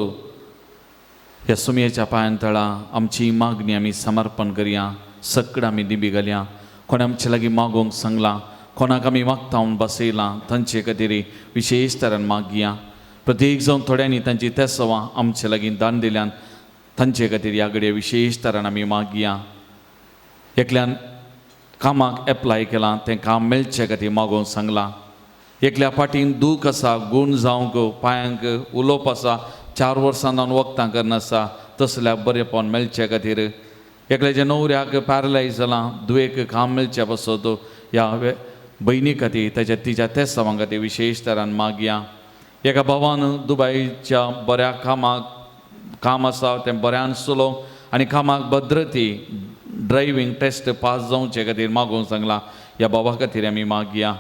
ह्या सुमयेच्या पांयान तळा आमची मागणी आमी समर्पण करया. सगळं आमी दिबी घालया. कोणें आमचे लागीं मागोवंक सांगलां, कोणाक आमी मागता म्हूण बसयलां, तांचे खातीर विशेश तरेन मागया. प्रत्येक जावन थोड्यांनी तांची तेसवां आमचे लागीं दान दिल्यान, तांचे खातीर ह्या घडये विशेश तरेन आमी मागया. एकल्यान कामाक एप्लाय केलां, तें काम मेळचे खातीर मागोवंक सांगलां. एकल्या फाटीन दूख आसा, गूण जावंक पांयांक उलोवप आसा, 4 वर्सां जावन वखदां करना आसा, तसल्या बरेपण मेळचे खातीर. एकल्याच्या न्हवऱ्याक पॅरलायज जालां, दुयेक काम मेळचे पासत ह्या भयणी खातीर ताच्या तिच्या तेसावां खातीर विशेश तरान मागया. एका भावान दुबायच्या बऱ्या कामाक काम आसा तें बऱ्यान चलोवंक आनी कामाक भद्रती ड्रायव्हींग टेस्ट पास जावचे खातीर मागोवंक सांगलां. ह्या भावा खातीर आमी मागया.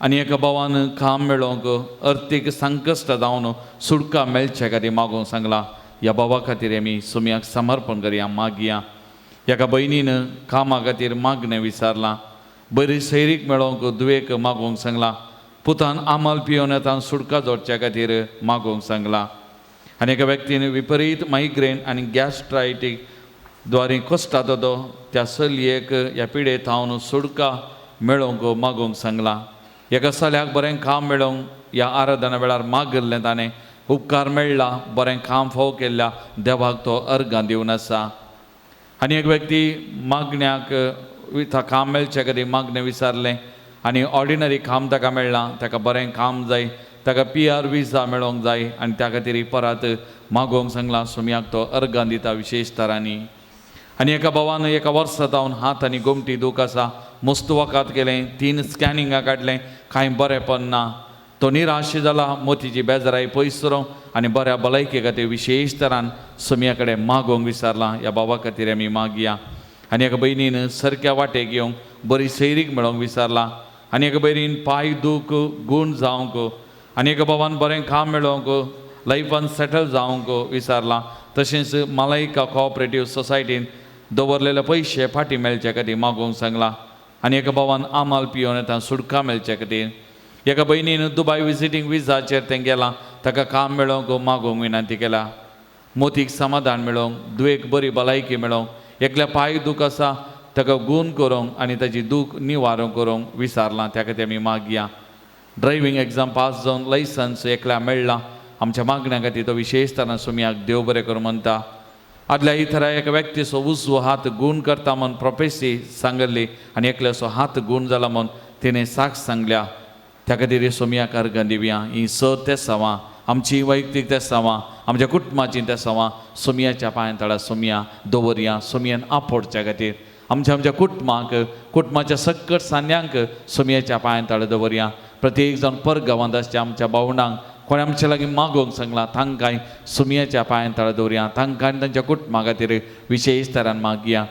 आनी एका भावान काम मेळोवंक अर्थीक संकश्ट जावन सुटका मेळचे खातीर मागोवंक सांगलां. ह्या भावा खातीर आमी सुमयाक समर्पण करया, मागया. एका भयणीन कामा खातीर मागणें विचारलां. बरी सैरीक मेळोवंक दुवेक मागोवंक सांगलां. पुतान आमाल पियोवन येता सुटका जोडच्या खातीर मागोवंक सांगलां. आनी एका व्यक्तीन विपरीत मायग्रेन आनी गॅस्ट्रायटीक द्वारे कश्टात तो त्या चलयेक ह्या पिडे थावन सुटका मेळोवंक मागोवंक सांगलां. एका चल्याक बरें काम मेळोवंक ह्या आराधना वेळार मागिल्लें, ताणें उपकार मेळ्ळा, बरें काम फाव केल्ल्या देवाक तो अर्गां दिवन आसा. आनी एक व्यक्ती मागण्याक काम मेळचे खातीर मागणें विचारलें आनी ऑर्डिनरी काम ताका मेळ्ळां, ताका बरें काम जाय, ताका PR विजा मेळोवंक जाय आनी त्या खातीर परत मागोवंक सांगलां. सुमयाक तो अर्गां दिता विशेश तरांनी. आनी एका भावान एका वर्सा जावन हात आनी गोमटी दूख आसा, मस्त वखद केलें, 3 स्कॅनिंगां काडलें, कांय बरेंपण ना. तो निराश जाला, मोतीची बेजाराय पयस रोवंक आनी बऱ्या भलायके खातीर विशेश तरान सुमया कडेन मागोवंक विचारलां. ह्या बाबा खातीर आमी मागया. आनी एका भयणीन सारक्या वाटेक येवंक बरी सैरीक मेळोवंक विचारलां. आनी एका भयणीन पांय दूख गूण जावंक आनी एका बाबान बरें काम मेळोवंक लायफान सेटल जावंक विचारलां. तशेंच मलायका कॉपरेटीव सोसायटीन दवरलेले पयशे फाटीं मेळचे खातीर मागोवंक सांगलां आनी एका भावान आमाल पियोन येता सुटका मेळचे खातीर एका भयणीन दुबाय विजिटींग विजाचेर तें गेलां ताका काम मेळोवंक मागोवंक विनंती केला. मोतीक समाधान मेळोवंक, दुयेक बरी भलायकी मेळोवंक, एकल्या पांय दूख आसा ताका गूण करूंक आनी ताजी दूख निवारण करूंक विचारलां त्या खातीर आमी मागया. ड्रायव्हींग एग्जाम पास जावन लायसन्स एकल्या मेळ्ळां आमच्या मागण्या खातीर तो विशेश तरान सुमयाक देव बरें करूं म्हणटा. आदल्या इथरा एका व्यक्तीचो उजवो हात गूण करता म्हूण प्रोफेसी सांगल्ली आनी एकल्याचो हात गूण जाला म्हूण तिणें साक्ष सांगल्या त्या खातीर सोमयाक अर्गां दिवया. ही स तेसांवां आमची वैयक्तीक तेसांवां आमच्या कुटुंबाचीं तेसांवां सोमयाच्या पांयां तळा सोमया दवरया. सोमयान आपोडच्या खातीर आमच्या आमच्या कुटुंबाक कुटुंबाच्या सक्कट सान्यांक सोमयाच्या पांयां तळा दवरया. प्रत्येक जावन परगांवांत आसच्या आमच्या भावणांक कोणें आमच्या लागीं मागोवंक सांगलां तांकांय सोमयाच्या पांयां तळा दवरया. तांकां आनी तांच्या कुटुंबा खातीर विशेश तरान मागया.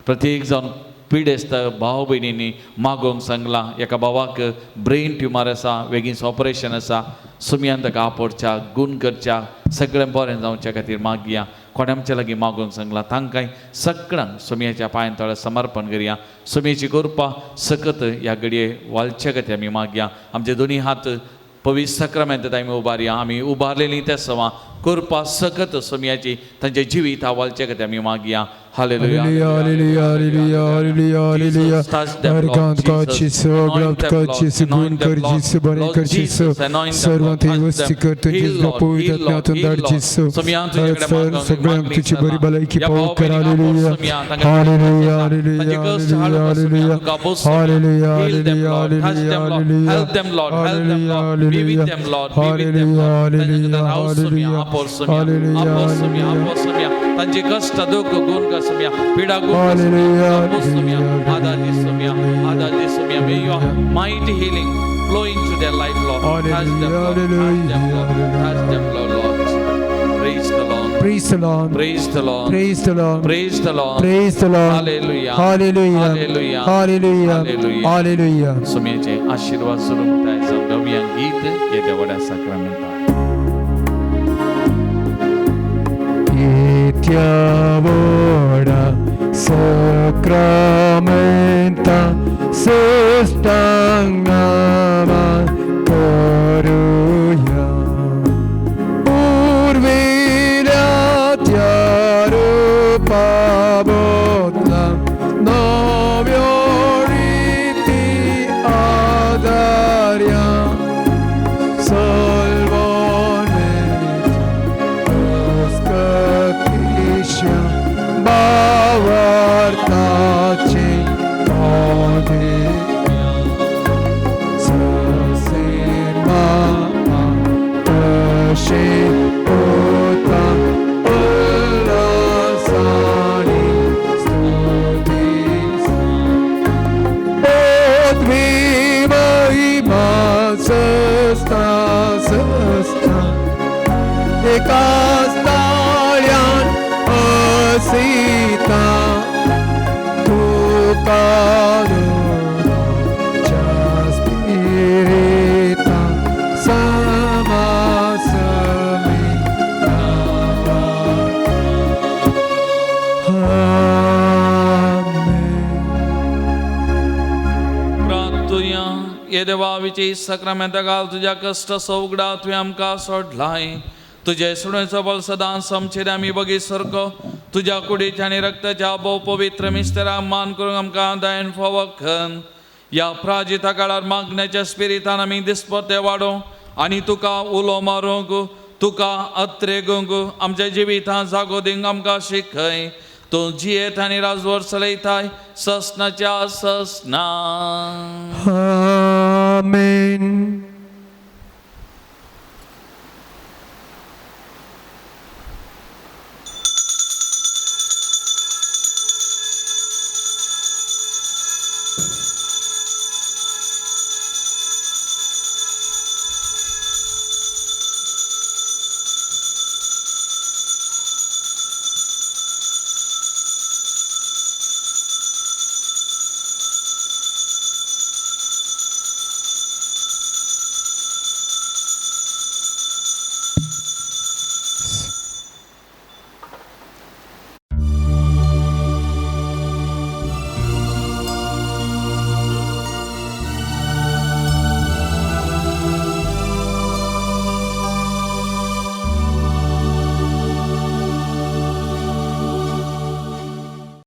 प्रत्येक जावन पिडेस्त भाव भयणींनी मागोवंक सांगलां एका भावाक ब्रेन ट्युमर आसा बेगीन ऑपरेशन आसा सुमयान ताका आपोडच्या गूण करच्या सगळें बरें जावच्या खातीर मागया. कोणें आमच्या लागीं मागोवंक सांगलां तांकांय सगळ्यांक सुमयाच्या पांयां तळा समर्पण करया. सुमयेची कृपा सकत ह्या घडये वालच्या खातीर आमी मागया. आमचे दोनी हात पवित्र साक्रामेंतांत आमी उबारया. आमी उबारलेलीं त्या सवां कृपा सकत सुमयाची तांच्या जिवीत वालच्या खातीर आमी मागया. Hallelujah, hallelujah, hallelujah, hallelujah, hallelujah. अर्गांत का जीसू, अग्लात का जीसू, गुण कर जीसू, बरे कर जीसू, सर्वांत व्यवस्थित कर तुझी पवित्र आत्म्यातून धाड जीसू. सगळ्यांक तुझी बरी भलायकी पावत कर. Hallelujah, hallelujah, hallelujah, hallelujah, hallelujah, hallelujah, hallelujah, hallelujah, hallelujah, hallelujah, hallelujah, hallelujah. तांचे कश्ट दुःख गुण कर सुमया पीडा गुण कर सुमया आदार दी सुमया आदार दी Somaiya. May your mighty healing flow into their life, Lord. Touch them, Lord. Touch them, Lord. Touch them, Lord, Lord. Praise the Lord. Praise the Lord. Praise the Lord. Praise the Lord. Praise the Lord. Praise the Lord. Hallelujah. Hallelujah. Hallelujah. Hallelujah. Hallelujah. Hallelujah. सुमयेचे आशीर्वाद सोडून जावं गावया गीत येद्या व्हड्या साक्रामेंता. येत्या व्हडा साक्रामेंता सष्टांग नमन करूया. पुर्विल्या त्या रुपा बदला नव्यो रिती आदार्या. भावार्थाचे तशे होता उल्हासाने स्तुती पदवी महिमा सस्ता सस्ता एकाच ताळ्यान असिता तुका स्पिरिता समासमी. प्रार्थुया. ये देवा विची साक्रामेंता घाल तुज्या कश्ट सवगडा तुवें आमकां सोडलाय. तुजे सुण्याचो बल सदां समचेर आमी बगी सारको तुज्या कुडीच्या आनी रक्ताच्या भोव पवित्र मिस्तेराक मान करूंक आमकां दयन फावो कर. ह्या प्राजिता काळार मागण्याच्या स्पिरितान आमी दिसपते वाडोवंक आनी तुका उलो मारूंक तुका अत्रेगूंक आमच्या जिवितांत जागो दिवंक आमकां शिकय. तूं जियेत आनी राजवर चलयताय ससनाच्या ससना. आमेन.